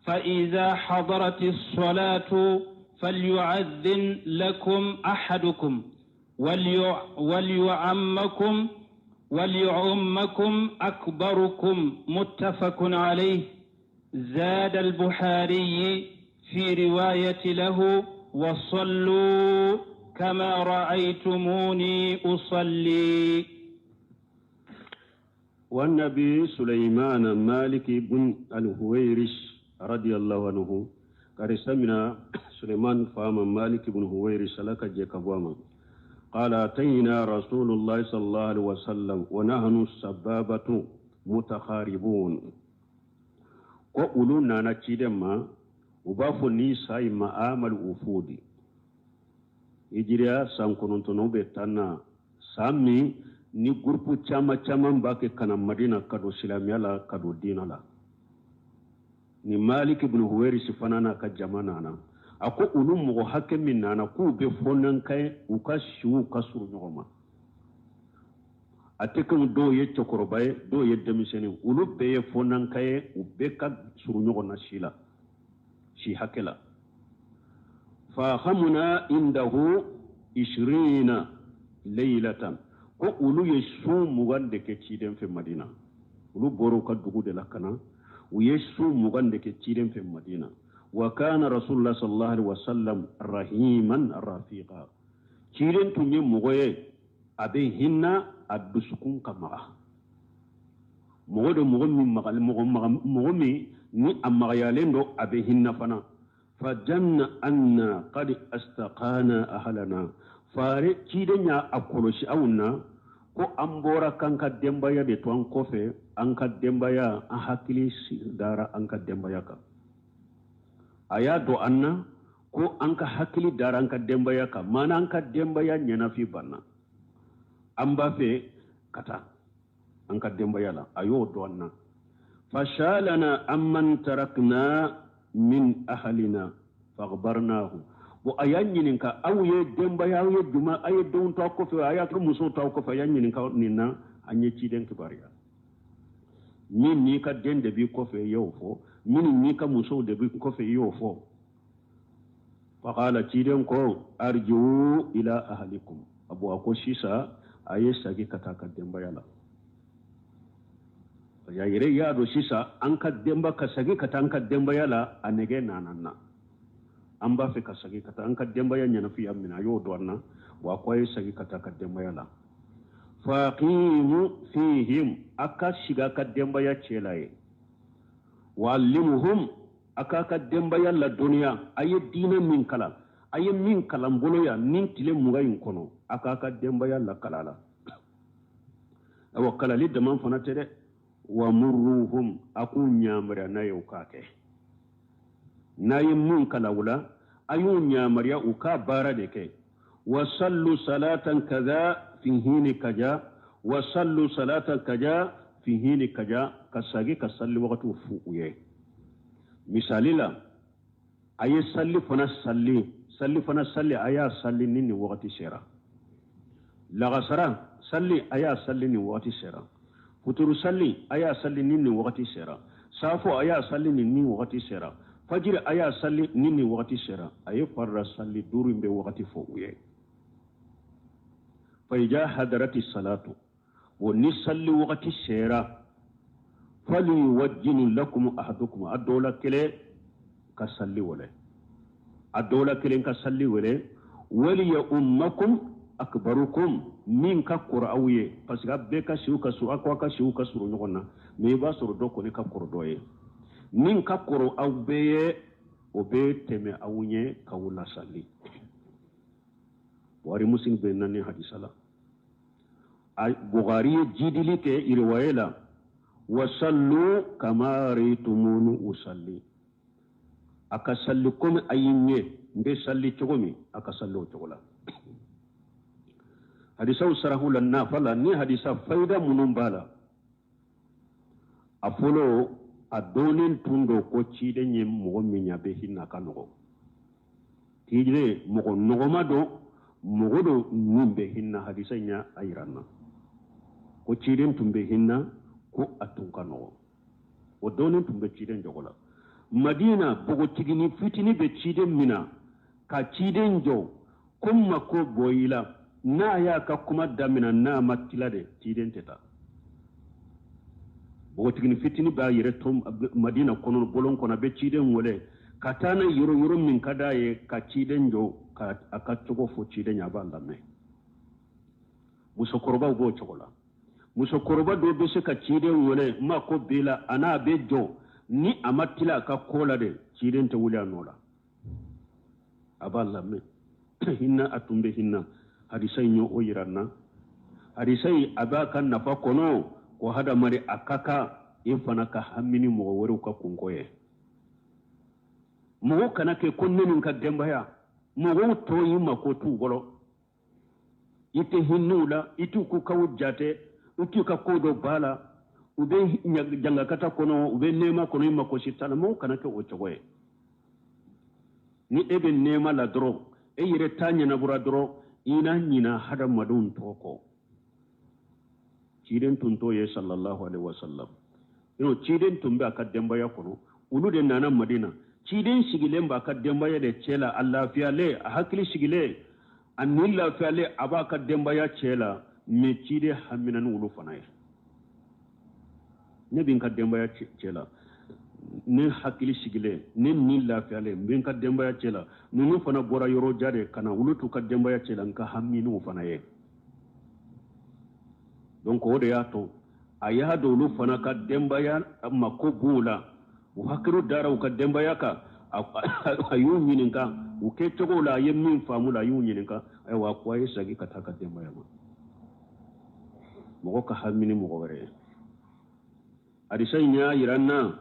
فإذا حضرت الصلاة فليعذن لكم أحدكم وليعمكم أكبركم. متفق عليه. زاد البخاري في رواية له: وصلوا كما رأيتموني أصلي. والنبي سليمان مالك بن الهويرس رضي الله عنه Karisa mina Suleiman fa ma Malik ibn Huwairis, Ala ka jɛ ka bɔ a ma. قال أتينا رسول الله صلى الله عليه وسلم ونحن السبابة متقاربون. Ko olu nana ciden ma, u b'a fɔ ni sa in ma amal ufudi, hijiriya san 9 bɛ 10 na, san min ni gurupu caman caman b'a kɛ ka na Madina ka don silamɛya la, ka don diinɛ la. Ni Malik ibn Huwairis fana n'a ka jama nana. A ko olu mɔgɔ hakɛ min nana, k'u bɛ fɔnanka ye, u ka siw ka surun ɲɔgɔn ma. A tɛ komi dɔw ye cɛkɔrɔba ye, dɔw ye denmisɛnnin, olu bɛɛ ye fɔnanka ye, u bɛɛ ka surun ɲɔgɔn na si la, si hakɛ la. Fahamuna indahu ishirina leylatan. Ko olu ye su 20 de kɛ ciden fɛ Madina. Olu bɔra u ka dugu de la ka na, u ye su 20 de kɛ ciden fɛ Madina. Wa kana rasulullah sallallahu alaihi wasallam rahiman rafiqa. Ciden tun ye mɔgɔ ye, a bɛ hinɛ, a dusukun ka maga. Mɔgɔ do, mɔgɔ min maga, mɔgɔ maga, mɔgɔ min ni a magayalen don, a bɛ hinɛ fana. Fajanna anna qad astaqana ahlana. Fare ciden y'a a kɔlɔsi anw na ko an bɔra k'an ka denbaya de to an kɔfɛ, an ka denbaya, an hakili dara an ka denbaya kan. A y'a dɔn an na ko an ka hakili dara an ka denbaya kan, maana an ka denbaya ɲɛnafi banna, an b'a fɛ ka taa an ka denbaya la. A y'o dɔn an na. Fashalana amman tarakna min ahalina faghbarnahu. Bon, a y'a ɲininka, aw ye denbaya, aw ye juma, aw ye denw to aw kɔfɛ, a y'a ka musow to aw kɔfɛ. A y'a ɲininka nin na, an ye ciden kibaruya. Min n'i ka den de b'i kɔfɛ, i y'o fɔ. Minnu n'i ka musow de b'i kɔfɛ, i y'o fɔ. Faqala, ciden ko: arjiu ila ahlikum. Abu, a ko sisan a ye sagi ka taa ka denbaya la. A yɛrɛ y'a dɔn sisan an ka denba ka sagi ka taa an ka denbaya la, a nɛgɛ nana na, an b'a fɛ ka sagi ka taa an ka denbaya ɲɛnafiya minɛ. A y'o dɔn an na wa. A ko a ye sagi ka taa ka denbaya la. Faqimu fihim, a ka sigi a ka denbaya cɛ la ye. Wa'allimuhum, a k'a ka denbaya ladɔnniya a ye diinɛ min kalan, a ye min kalan bolo yan ni tile 20 in kɔnɔ, a k'a ka denbaya lakala la. Awa, kalali dama fana tɛ dɛ. Wa murruhum, a k'u ɲamariya n'a ye u k'a kɛ. N'a ye mun kalan o la, a y'u ɲamariya u k'a baara de kɛ. Wa sallu salatan kaza fi hini kaja, wa sallu salatan kaja fi hini kaja. Ka sagi ka salli wagatiw fu u ye. Misali la, a ye salli fana salli, salli fana salli, a y'a salli ni nin wagati sera. Lagasara salli, a y'a salli nin wagati sera. Futuru salli, a y'a salli ni nin wagati sera. Safo, a y'a salli ni nin wagati sera. Fajiri, a y'a salli ni nin wagati sera. A ye farida salli duuru in bɛ wagati fɔ u ye. Fa ija hadarati salatu o, ni salli wagati sera, fali yuwajjinu lakum ahadukum, a dɔw la kelen ka salli wele, a dɔw la kelen ka salli wele. Wali ya ummakum akbarukum, min ka kɔrɔ aw ye, parce que a bɛɛ ka siw ka surun, aw ko a ka siw ka surun ɲɔgɔn na, mais i b'a sɔrɔ dɔ kɔni ka kɔrɔ dɔ ye. Min ka kɔrɔ aw bɛɛ ye, o bɛ tɛmɛ aw ɲɛ k'aw lasali. Buhari, Muslim bɛ na ni hadisa la. Buhari ye jidili kɛ iriwaye la: wasallu kama raitumuni usalli. A ka salli komi a y'i ɲɛ n bɛ salli cogo min, a ka salli o cogo la. Hadisaw sarahu la, nafa la ni hadisa fayida minnu b'a la. A fɔlɔ, a dɔnnen tun don ko ciden ye mɔgɔ min ye, a bɛ hinɛ, a ka nɔgɔ. Ciden mɔgɔ nɔgɔma don, mɔgɔ don min bɛ hinɛ. Hadisa in y'a yira n na ko ciden tun bɛ hinɛ, ko a tun ka nɔgɔ. O dɔnnen tun bɛ ciden jogo la. Madina, npogotiginin fitinin bɛ ciden min na ka ciden jɔ ko mako bɔ i la, n'a y'a ka kuma daminɛ, n'a ma tila de, ciden tɛ taa. Npogotiginin fitinin b'a yɛrɛ to Madina kɔnɔ, bɔlɔn kɔnɔ, a bɛ ciden wele ka taa n'a yɔrɔ yɔrɔ min ka d'a ye, ka ciden jɔ ka a ka cogo fɔ ciden ye, a b'a lamɛn. Musokɔrɔbaw b'o cogo la. Musokɔrɔba dɔw bɛ se ka ciden wele ma ko b'i la, a n'a bɛ jɔ, ni a ma tila a ka ko la de, ciden tɛ wuli a nɔ la. A b'a lamɛn. Hinɛ, a tun bɛ hinɛ. Hadisa in y'o yira n na. Hadisa in a b'a ka nafa kɔnɔ ko hadamaden a ka kan i fana ka hami ni mɔgɔ wɛrɛw ka kunko ye. Mɔgɔ kana kɛ ko ne ni n ka denbaya, mɔgɔw tɔ y'i mako t'u bolo, i tɛ hinɛ u la, i t'u k'u kaw jate, u t'u ka ko dɔ ba la, u bɛ jangakata kɔnɔ, u bɛ nɛɛma kɔnɔ, i mako si t'a la. Mɔgɔw kana kɛ o cogo ye. Ni e bɛ nɛɛma la dɔrɔn, e yɛrɛ ta ɲɛnabɔra dɔrɔn, i na ɲina hadamadenw tɔ kɔ. Ciden tun t'o ye, sallallahu alaihi wasallam. N'o ciden tun bɛ a ka denbaya kɔnɔ, olu de nana Madina. Ciden sigilen b'a ka denbaya de cɛ la, a lafiyalen, a hakili sigilen, a ni lafiyalen, a b'a ka denbaya cɛ la. Mais ciden hamina ni olu fana ye. Ne bɛ n ka denbaya cɛ la, ne hakili sigilen, ne ni lafiyalen, n bɛ n ka denbaya cɛ la. Ninnu fana bɔra yɔrɔ jan de ka na, olu t'u ka denbaya cɛ la, n ka hami n'u fana ye. Donc o de y'a to a y'a dɔn olu fana ka denbaya mako b'u la, u hakili dara u ka denbaya kan. A y'u ɲininka u kɛcogo la, a ye min faamu la, a y'u ɲininka. Ayiwa, ko a ye segin ka taa ka denbaya ma. Mɔgɔ ka hami ni mɔgɔ wɛrɛ ye. Hadisa in y'a yira n na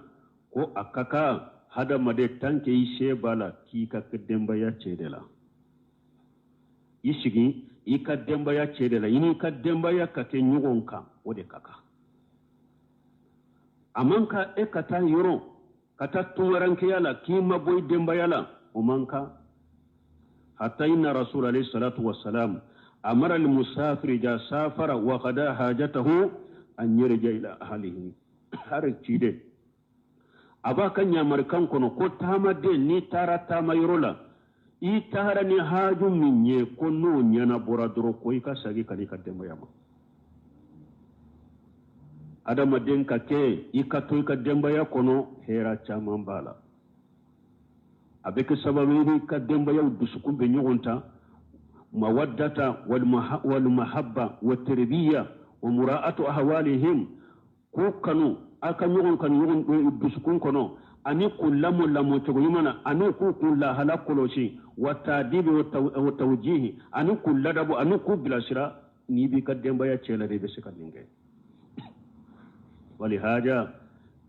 ko a ka kan hadamaden, tant que i se b'a la, k'i ka denbaya cɛ de la, i sigi i ka denbaya cɛ de la, i n'i ka denbaya ka kɛ ɲɔgɔn kan, o de ka kan. A man kan e ka taa yɔrɔ ka taa tungarankeya la k'i ma bɔ i denbaya la, o man kan. Hatta inna rasul alayhi salatu wassalam amara al-musafir ja safara wa qada hajatahu an yarja ila ahlihi. Har ciden a b'a ka ɲamarikan kɔnɔ ko taamaden, n'i taara taama yɔrɔ la, i taara ni haaju min ye, ko n'o ɲɛnabɔra dɔrɔn, ko i ka segin ka n'i ka denbaya ma. Adamaden ka kɛ i ka to i ka denbaya kɔnɔ, hɛrɛ caman b'a la. A bɛ kɛ sababu ye n'i ka denbayaw dusukun bɛ ɲɔgɔn ta, mawaddata walmahabba wa tarbiya wa mura'atu ahwalihim, k'u kanu, a ka ɲɔgɔn kanu ɲɔgɔn dusukun kɔnɔ, ani k'u lamɔ lamɔ cogo ɲuman na, ani k'u kun lahala kɔlɔsi, wa taadibi wa tawjihi, ani k'u ladabu, ani k'u bilasira. N'i b'i ka denbaya cɛ la de, i bɛ se ka nin kɛ. ولهذا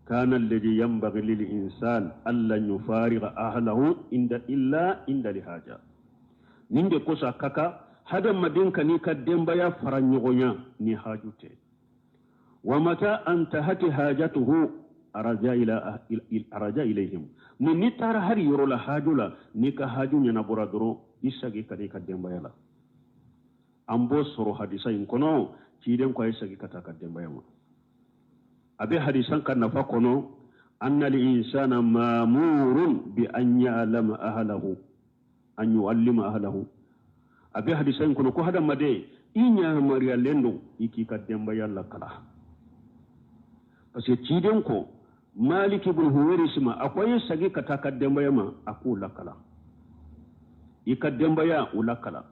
كان الذي ينبغي للإنسان ألا يفارق أهله عند إلا عند الحاجة. Nin de kosɔn a ka kan hadamaden ka n'i ka denbaya fara ɲɔgɔnya ni haju tɛ. Wa mata antahat hajatuhu araja ila araja ilayhim. Ni n'i taara hali yɔrɔ la haju la, n'i ka haju ɲɛnabɔra dɔrɔn, i segin ka n'i ka denbaya la. An b'o sɔrɔ hadisa in kɔnɔ. Ciden ko a ye segin ka taa ka denbaya ma. A bɛ hadisan ka nafa kɔnɔ anna al-insana ma'murun bi an ya'lama ahlahu, an yu'allima ahlahu. A bɛ hadisa in kɔnɔ ko hadamaden, i ɲamaruyalen don i k'i ka denbaya lakala, parce que ciden ko Malik ibn Huwairis ma, a ko a ye segin ka taa ka denbaya ma, a k'o lakala, i ka denbaya o lakala.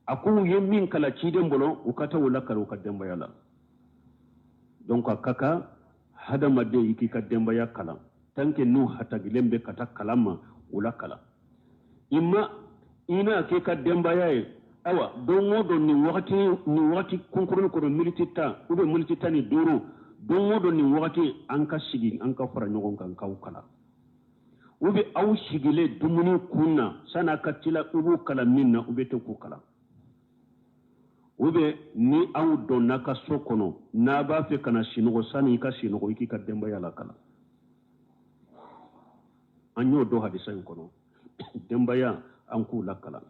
A ko u ye min kala ciden bolo, u ka taa o lakala u ka denbaya la. Donc a ka kan hadamaden i k'i ka denbaya kalan, tant que n'u hatagilen bɛ ka taa kalan ma, o lakala. I ma i n'a k'i ka denbaya ye, ayiwa, don o don nin wagati, nin wagati kunkurunin kɔnɔ, miniti 10 ou bien miniti 15, don o don nin wagati, an ka sigi, an ka fara ɲɔgɔn kan k'aw kalan, ou bien aw sigilen dumuni kun na, san'a ka tila, u b'u kalan min na, u bɛ to k'u kalan, ou bien ni aw donna ka so kɔnɔ, n'a b'a fɛ ka na sinɔgɔ, sani i ka sinɔgɔ, i k'i ka denbaya lakalan. An y'o dɔn hadisa in kɔnɔ, denbaya an k'u lakalan.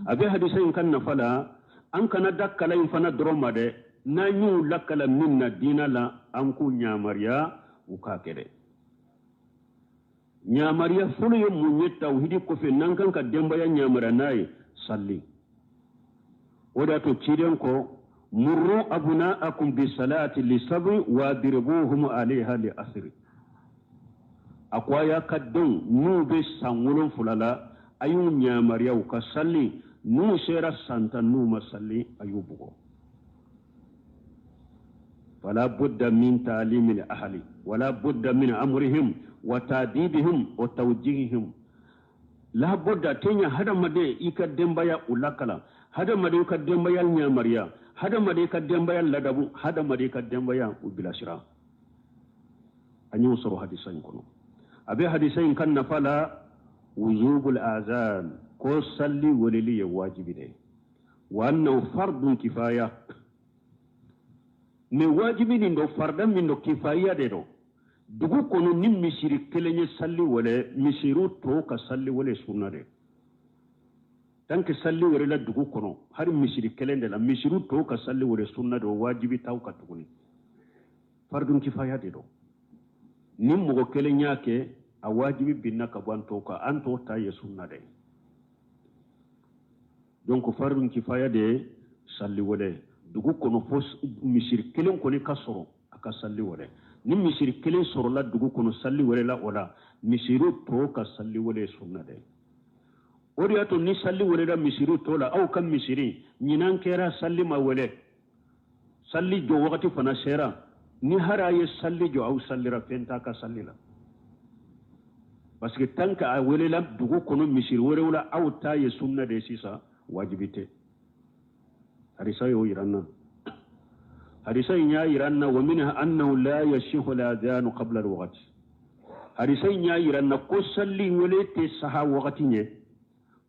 A bɛ hadisa in ka nafa la, an kana da kalan in fana dɔrɔn ma dɛ. N'an y'u lakala min na diinɛ la, an k'u ɲamariya u k'a kɛ dɛ. Ɲamariya fɔlɔ ye mun ye tawhidi kɔfɛ n'an kan ka denbaya ɲamariya n'a ye? Salli. O de y'a to ciden ko murru abna'akum bi salati li sab'i wa dribuhum alayha li asri. A ko a y'a ka denw n'u bɛ san 7 la, a y'u ɲamariya u ka salli. N'u sera san 10, n'u ma salli, a y'u bugɔ. Fala budda min ta'limi al ahli wala budda min amrihim wa ta'dibihim wa tawjihihim. Labudda tɛ ɲa hadamaden i ka denbaya u lakalan, hadamaden i ka denbaya ɲamariya, hadamaden i ka denbaya ladabu, hadamaden i ka denbaya u bilasira. An y'o sɔrɔ hadisa in kɔnɔ. A bɛ hadisa in ka nafa la wujubul azan, ko salli weleli ye wajibi de ye, wa annahu fardun kifaya. Mais wajibi nin don, farida min don, kifaya de don. Dugu kɔnɔ ni misiri kelen ye salli wele, misiriw tɔw ka salli wele sunna de. Tant que salli welela dugu kɔnɔ, hali misiri kelen de la, misiriw tɔw ka salli wele sunna de, o wajibi t'aw kan tuguni. Fardun kifaya de don. Ni mɔgɔ kelen y'a kɛ, a wajibi binna ka bɔ an tɔw kan, an tɔw ta ye sunna de ye. Donc fardun kifaya de ye salli wele dugu kɔnɔ, fo misiri kelen kɔni ka sɔrɔ a ka salli wele. Ni misiri kelen sɔrɔla dugu kɔnɔ salli welela o la, misiriw tɔw ka salli wele ye sunna de ye. O de y'a to ni salli welela misiriw tɔw la, aw ka misiri ɲinan kɛra salli ma wele, salli jɔ wagati fana sera, ni hari a ye salli jɔ, aw sallira, fɛn t'a ka salli la. Parce que tant que a welela dugu kɔnɔ misiri wɛrɛw la, aw ta ye sunna de ye sisan, wajibi tɛ. Hadisa y'o yira n na. Hadisa in y'a yira n na wa minha annahu la yasihu al-adhanu qabla al-waqti. Hadisa in y'a yira n na ko salli wele tɛ saha wagati ɲɛ.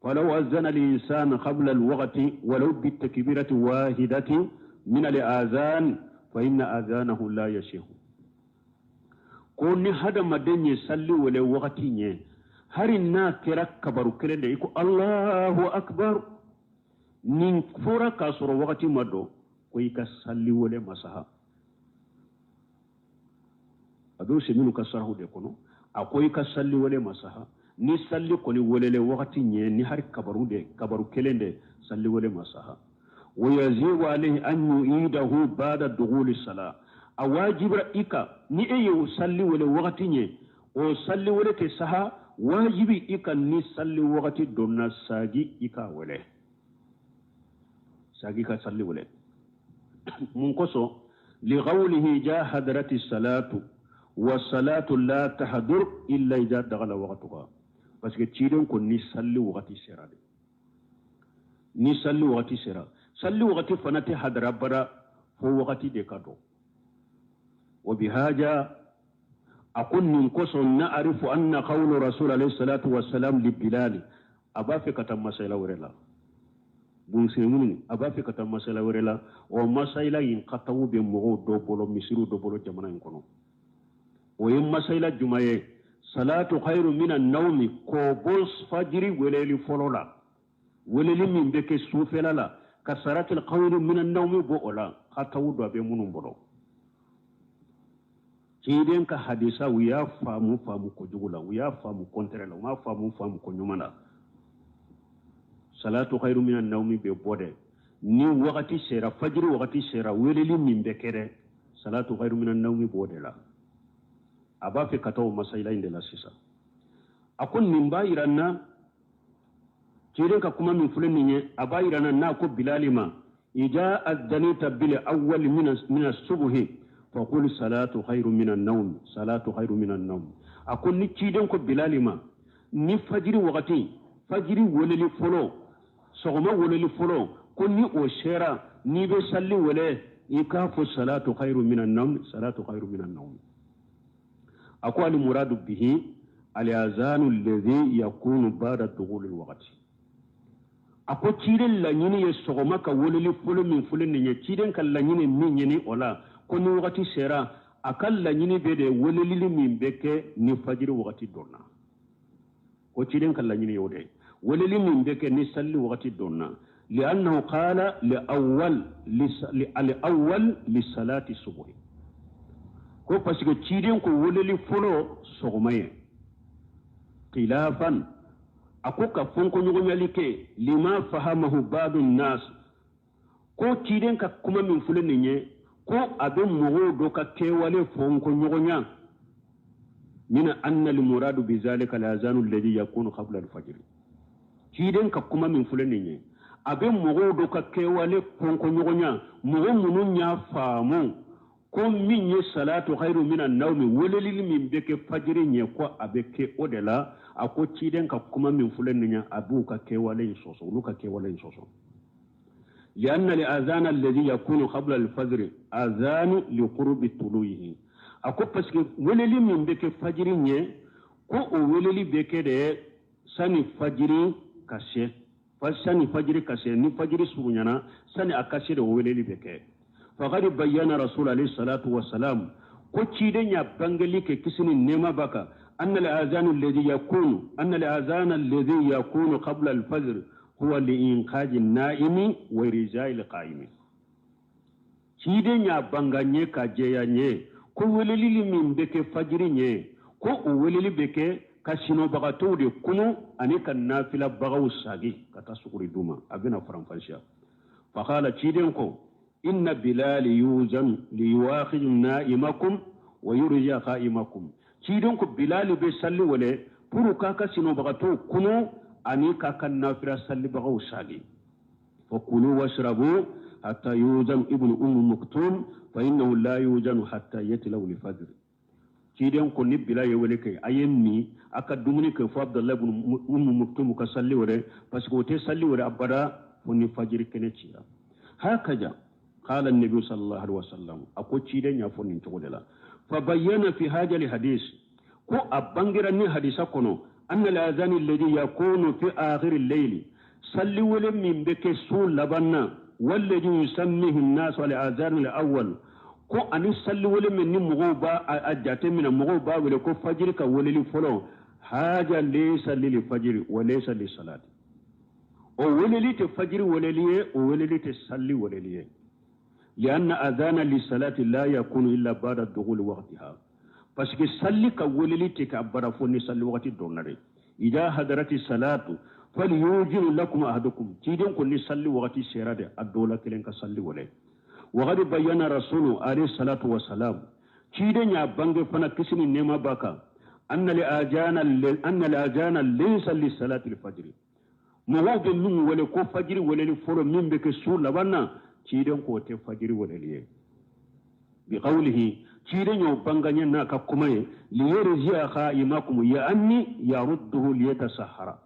Falaw azana al-insan qabla al-waqti walaw bitakbirati wahidati min al-adhan fa inna adhanahu la yasihu. Ko ni hadamaden ye salli wele wagati ɲɛ, hari n'a kɛra kabaru kelen de ye, i ko Allahu akbar, nin fɔra k'a sɔrɔ wagati ma don, ko i ka salli wele ma saha. A bɛ minnu ka sarahu de kɔnɔ, a ko i ka salli wele ma saha. Ni salli kɔni welele wagati ɲɛ, ni hari kabaru de, kabaru kelen de, salli wele ma saha. Wa yazibu alayhi an yu'idahu ba'da dughuli salah. A wajibira i kan, ni e ye o salli wele wagati ɲɛ, o salli wele tɛ saha, wajibi i kan ni salli wagati donna sagi i k'a wele, sagi ka salli wele. Mun kosɔn? Liqawlihi ja hadarati salatu wa salatu la tahdur illa idha dakhala waqtuha. Parce que ciden ko ni salli wagati sera de, ni salli wagati sera, salli wagati fana tɛ hadara bara fo wagati de ka dɔn. Wa bihaja a ko nin kosɔn na'arifu anna qawlu rasul alayhi salatu wassalam li bilali. A b'a fɛ ka taa masala wɛrɛ la, bunsemunu a b'a fɛ ka taa masala wɛrɛ la. O masala in katawu bɛ mɔgɔw dɔ bolo, misiriw dɔ bolo jamana in kɔnɔ. O ye masala jumɛn ye? Salatu khairu mina nawmi, k'o bɔ fajiri weleli fɔlɔ la, weleli min bɛ kɛ sufɛla la, ka salatul khairu mina nawmi bɔ o la, katawu dɔ bɛ minnu bolo. Ciden ka hadisa u y'a faamu faamu kojugu la, u y'a faamu kɔntɛrɛ la, u m'a faamu faamu ko ɲuman na. Salatu khairu mina nawmi bɛ bɔ dɛ, ni wagati sera, fajiri wagati sera, weleli min bɛ kɛ dɛ, salatu khairu mina nawmi b'o de la. A b'a fɛ ka taa o masayila in de la sisan. A ko nin b'a yira n na, ciden ka kuma min filɛ nin ye, a b'a yira n na n'a ko bilali ma, ija adanita bil awwal mina subuhi faqul salatu khairu mina nawm, salatu khairu mina nawm. A ko ni ciden ko bilali ma, ni fajiri wagati, fajiri weleli fɔlɔ, sɔgɔma weleli fɔlɔ, ko ni o sera, n'i bɛ salli wele, i k'a fɔ salatu khairu mina nawm, salatu khairu mina nawm. A ko al muradu bihi al azanu alladhi yakunu ba'da dughul al waqti. A ko ciden laɲini ye sɔgɔma ka weleli fɔlɔ min filɛ nin ye, ciden ka laɲini min ɲini o la, ko ni wagati sera, a ka laɲini bɛ de weleli min bɛ kɛ ni fajiri wagati donna. Ko ciden ka laɲini y'o de ye, weleli min bɛ kɛ ni salli wagati donna. Li'annahu qala li'awwal li'awwal lisalati subuhi. Ko parce que ciden ko weleli fɔlɔ sɔgɔma ye. Khilafan, a ko ka fɔnkɔɲɔgɔnyali kɛ lima fahamahu ba'du nas. Ko ciden ka kuma min filɛ nin ye, ko a bɛ mɔgɔw dɔ ka kɛwale fɔnkɔɲɔgɔnya. Min anna al-muradu bi zalika al-azanu alladhi yakunu qabla al-fajr. Ciden ka kuma min filɛ nin ye, a bɛ mɔgɔw dɔ ka kɛwale fɔnkɔɲɔgɔnya, mɔgɔ minnu y'a faamu ko min ye salatu khairu mina nawmi, weleli min bɛ kɛ fajiri ɲɛ, ko a bɛ kɛ o de la. A ko ciden ka kuma min filɛ nin ye, a b'u ka kɛwale in sɔsɔ, olu ka kɛwale in sɔsɔ. Lianna al-azana alladhi yakunu qabla al-fajr azanu liqurbi tuluyihi. A ko parce que weleli min bɛ kɛ fajiri ɲɛ, ko o weleli bɛ kɛ de sani fajiri ka se, sani fajiri ka se, ni fajiri surunyana, sani a ka se de o weleli bɛ kɛ. Faqad bayyana rasul alayhi salatu wa salam, ko ciden y'a bangeli kɛ kisi ni nɛɛma b'a kan, anna al-azanu alladhi yakunu anna al-azana alladhi yakunu qabla al-fajr huwa li-inqaji an-na'imi wa irja'i al-qa'imi. Ciden y'a banga ɲɛ ka jɛya ɲɛ ko weleli min bɛ kɛ fajiri ɲɛ, ko o weleli bɛ kɛ ka sinɔbagatɔw de kunu ani ka nafilabagaw sagi ka taa suguri d'u ma. A bɛna faranfasiya. Faqala, ciden ko inna bilali yuzan liyuwakhiju na'imakum wa yurja qa'imakum. Ciden ko bilali bɛ salli wele pour k'a ka sinɔbagatɔw kunu ani k'a ka nafila sallibagaw sagi. Fakulu washrabu hatta yuzan ibnu ummu maktum fa innahu la yuzanu hatta yatlaw al-fajr. Ciden ko ni bila ye wele kɛ, a ye min, a ka dumuni kɛ fo Abdallah ibn Ummu Maktum ka salli wele, parce que o tɛ salli wele abada fo ni fajiri kɛnɛ cira. Hakaja qala an-nabi sallallahu alaihi wasallam, a ko ciden y'a fɔ nin cogo de la. Fa bayyana fi hadha al-hadis, ko a bangira ni hadisa kɔnɔ, anna al-azan alladhi yakunu fi akhir al-layl, salli wele min bɛ kɛ su laban na, walladhi yusammihi an-nasu al-azan al-awwal, ko ani salli wele min ni mɔgɔw b'a a jate minɛ, mɔgɔw b'a wele ko fajiri ka weleli fɔlɔ, haja laysa lil fajiri wa laysa lis salati. O weleli tɛ fajiri weleli ye, o weleli tɛ salli weleli ye. Lianna adhana lis salati la yakunu illa ba'da dukhuli waqtiha, parce que salli ka weleli tɛ kɛ abada fo ni salli wagati donna de. Idha hadarati salatu falyujiru lakum ahadukum, ciden ko ni salli wagati sera de, a dɔ la kelen ka salli wele. وقد بين رسول عليه الصلاة والسلام، ciden y'a bange fana kisi ni nɛɛma b'a kan, anna al-azana laysa li-salati al-fajr. Mɔgɔw bɛ min wele ko fajiri weleli fɔlɔ min bɛ kɛ su laban na, ciden k'o tɛ fajiri weleli ye. Bi qawlihi, ciden y'o bange n'a ka kuma ye, liyarji'a qa'imakum ya'anni yarudduhu liyatasahhara.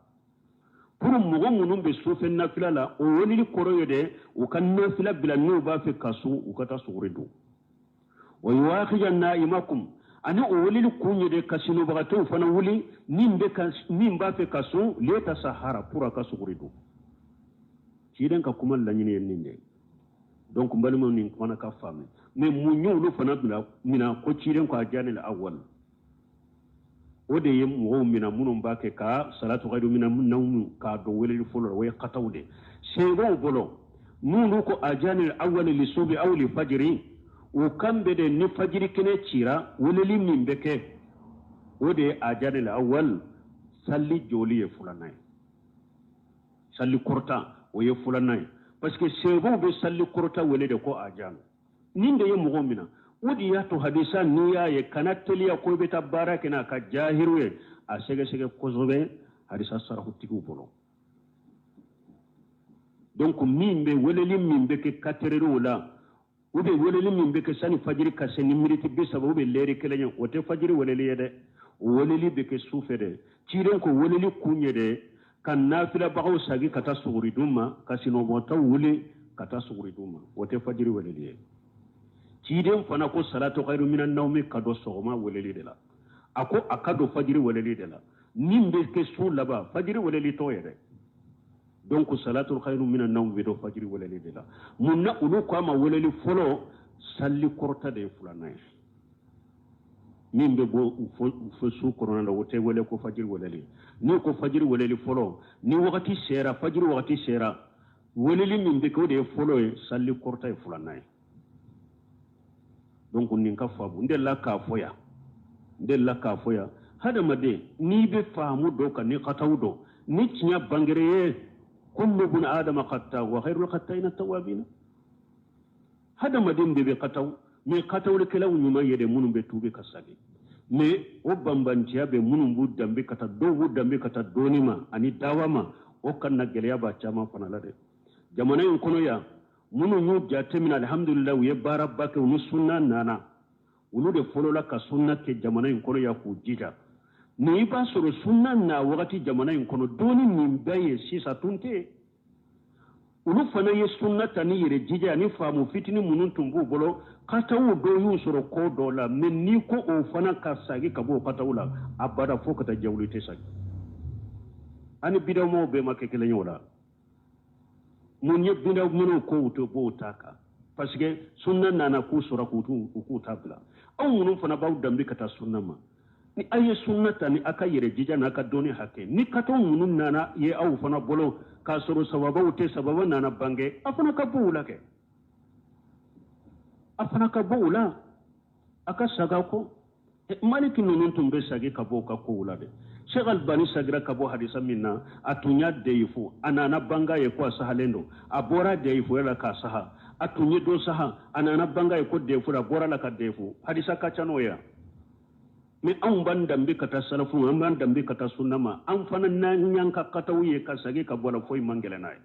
Pour mɔgɔ minnu bɛ sufɛ nafila la, o weleli kɔrɔ ye de u ka nafila bila n'u b'a fɛ ka sun, u ka taa suguri dun. Wa yuwakhija na'imakum, ani o weleli kun ye de ka sinɔbagatɔw fana wuli min b'a fɛ ka sun, liyatasahara, pour a ka suguri dun. Ciden ka kuma laɲini ye nin de ye. Donc n balimaw, nin fana ka faamu. Mais mun y'olu fana mina ko ciden ko a jani la awwal, o de ye mɔgɔw mina minnu b'a kɛ ka salatu ghairu mina nawmu k'a don weleli fɔlɔ la, o ye kataw de seerew bolo. N'olu ko ajani awwal li subi aw li fajiri, o kan bɛ de ni fajiri kɛnɛ cira, weleli min bɛ kɛ o de ye ajani awwal, salli joli ye filanan ye, salli kɔrɔta o ye filanan ye, parce que seerew bɛ salli kɔrɔta wele de ko ajani. Nin de ye mɔgɔw mina. O de y'a to hadisa n'i y'a ye, kana teliya ko i bɛ taa baara kɛ n'a ka jahiru ye, a sɛgɛsɛgɛ kosɛbɛ hadisa sarahutigiw bolo. Donc min bɛ weleli min bɛ kɛ katereriw la, ou bien weleli min bɛ kɛ sani fajiri ka se ni miniti 30 ou bien lɛri 1 ye, o tɛ fajiri weleli ye dɛ. O weleli bɛ kɛ su fɛ dɛ. Ciden ko weleli kun ye dɛ ka nafilabagaw sagi ka taa suguri dun ma, ka sinɔgɔtaw wuli ka taa suguri dun ma, o tɛ fajiri weleli ye. Ciden fana ko salatu khairu minan nawmi ka don sɔgɔma weleli de la, a ko a ka don fajiri weleli de la. Min bɛ kɛ su laban, fajiri weleli t'o ye dɛ. Donc salatu khairu minan nawmi bɛ don fajiri weleli de la. Mun na olu ko a ma weleli fɔlɔ, salli kɔrɔta de ye filanan ye. Min bɛ bɔ fo su kɔnɔna na, o tɛ wele ko fajiri weleli. N'u ko fajiri weleli fɔlɔ, ni wagati sera, fajiri wagati sera, weleli min bɛ kɛ o de ye fɔlɔ ye, salli kɔrɔta ye filanan ye. Donc nin ka faamu, n delila k'a fɔ yan, n delila k'a fɔ yan, hadamaden n'i bɛ faamu dɔ kan, ni kataw dɔn, ni tiɲɛ bangere ye, kullu bun adama khata wa khairul khata'ina tawabina. Hadamaden bɛɛ bɛ kataw, mais katawlikɛlaw ɲuman ye de minnu bɛ tuubi ka sagi. Mais o banbanciya bɛ minnu b'u danbe ka taa, dɔw b'u danbe ka taa dɔɔni ma ani dawa ma, o kana na gɛlɛya b'a caman fana la dɛ. Jamana in kɔnɔ yan, minnu y'u jateminɛ, alihamudulila, u ye baaraba kɛ, u ni sunna nana, olu de fɔlɔla ka sunna kɛ jamana in kɔnɔ yan k'u jija. Nin i b'a sɔrɔ sunna na wagati jamana in kɔnɔ dɔɔni nin bɛɛ ye sisan tun tɛ yen. Olu fana ye sunna ta ni yɛrɛ jija ani faamu fitinin minnu tun b'u bolo, kataw dɔw y'u sɔrɔ ko dɔ la, mais n'i ko o fana ka sagi ka bɔ o kataw la, abada fo ka taa jawuli tɛ sagi. Ani bidawmaw bɛɛ ma kɛ kelen ye o la. Mun ye bidaw minnu kow tɛ bɔ o ta kan? Parce que sunna nana k'u sɔrɔ k'u k'u ta bila. Aw minnu fana b'aw danbe ka taa sunna ma, ni aw ye sunna ta ni aw ka yɛrɛ jija n'a ka dɔnni hakɛ, ni kataw minnu nana ye aw fana bolo k'a sɔrɔ sababaw tɛ, sababa nana bange, a fana ka bɔ u la kɛ, a fana ka bɔ u la, a ka saga kɔ. Maliki ninnu tun bɛ sagi ka bɔ u ka kow la dɛ. Sheikh Albani sagira ka bɔ hadisa min na, a tun y'a deyifu, a nana banga ye ko a sahalen don, a bɔra deyifu la k'a saha. A tun ye dɔ saha, a nana banga ye ko deyifu la, a bɔra la ka deyifu. Hadisa ka ca n'o ye. Mais anw b'an danbe ka taa salafu, an b'an danbe ka taa sunna ma, an fana n'an y'an ka kataw ye ka sagi ka bɔ a la, foyi man gɛlɛn n'a ye.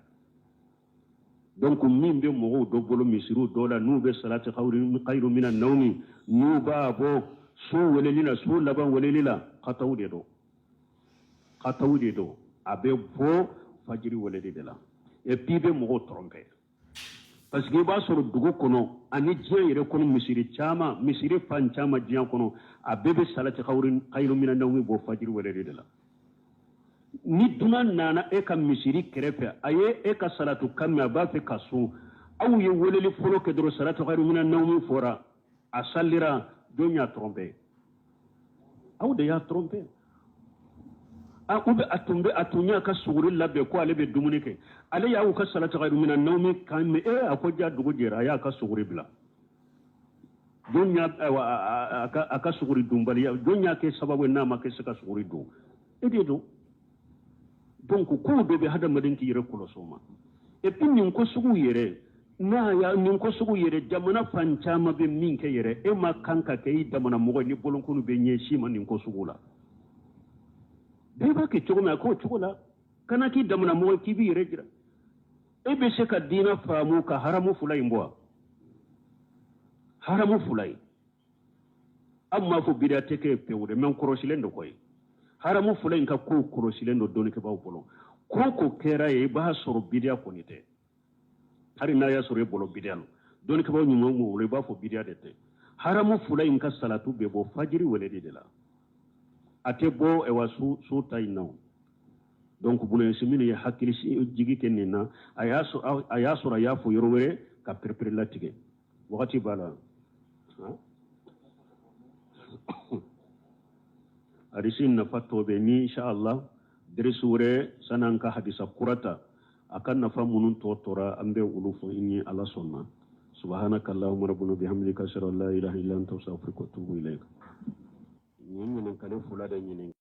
Donc min bɛ mɔgɔw dɔ bolo misiriw dɔ la, n'u bɛ salati khayru mina nawmi, n'u b'a bɔ su weleli la, su laban weleli la, kataw de don, kataw de don. A bɛ bɔ fajiri weleli de la. Et puis i bɛ mɔgɔw tromper, parce que i b'a sɔrɔ dugu kɔnɔ ani diɲɛ yɛrɛ kɔnɔ, misiri caman, misiri fan caman diɲɛ kɔnɔ, a bɛɛ bɛ salati khayru mina nawmi bɔ fajiri weleli de la. Ni dunan nana e ka misiri kɛrɛfɛ, a ye e ka salatu kan mɛn, a b'a fɛ ka sun, aw ye weleli fɔlɔ kɛ dɔrɔn, salatu khayru mina nawmi fɔra, a salira, jɔn y'a tromper? Aw de y'a tromper. A u bɛ a tun bɛ a tun y'a ka suguri labɛn ko ale bɛ dumuni kɛ, ale y'aw ka salatu khayru mina nawmi kan mɛn, e a ko ja dugu jɛra, a y'a ka suguri bila. Jɔn y'a a ka suguri dunbaliya, jɔn y'a kɛ sababu ye n'a ma kɛ se ka suguri dun? E de don. Donc kow dɔ bɛ hadamaden k'i yɛrɛ kɔlɔsi o ma. Et puis nin ko sugu yɛrɛ n'a ya nin ko sugu yɛrɛ, jamana fan caman bɛ min kɛ yɛrɛ, e ma kan ka kɛ i jamana mɔgɔ ni bolonkɔni bɛ ɲɛsin ma nin ko sugu la. Bɛɛ b'a kɛ cogo min, a k'o cogo la. Kana k'i jamana mɔgɔ k'i b'i yɛrɛ jira. E bɛ se ka diinɛ faamu ka haramu fila in bɔ wa? Haramu fila in, an m'a fɔ bidiya tɛ kɛ pewu dɛ, mais kɔrɔsilen don koyi. Haramu fila in ka kow kɔrɔsilen don dɔnnikɛbaaw bolo. Ko ko kɛra ye, i b'a sɔrɔ bidiya kɔni tɛ. Hali n'a y'a sɔrɔ e bolo bidiya lo, dɔnnikɛbaaw ɲuman b'o bolo, i b'a fɔ bidiya de tɛ. Haramu fila in ka salatu bɛ bɔ fajiri weleli de la, a tɛ bɔ ɛwa su ta in na o. Donc Bunayasi minnu ye hakili jigi kɛ nin na, a y'a sɔrɔ a y'a fɔ yɔrɔ wɛrɛ ka perepere latigɛ wagati b'a la. Hadisi nafa tɔ bɛ ni insha Allah deresi wɛrɛ san'an ka hadisa kura ta, a ka nafa minnu tɔ tora, an bɛ olu fɔ i ni Ala sɔnna. Subhanaka Allahumma rabbana bihamdika, ashhadu an la ilaha illa anta, astaghfiruka wa atubu ilayk. Nin ɲininkali fila de ɲininka.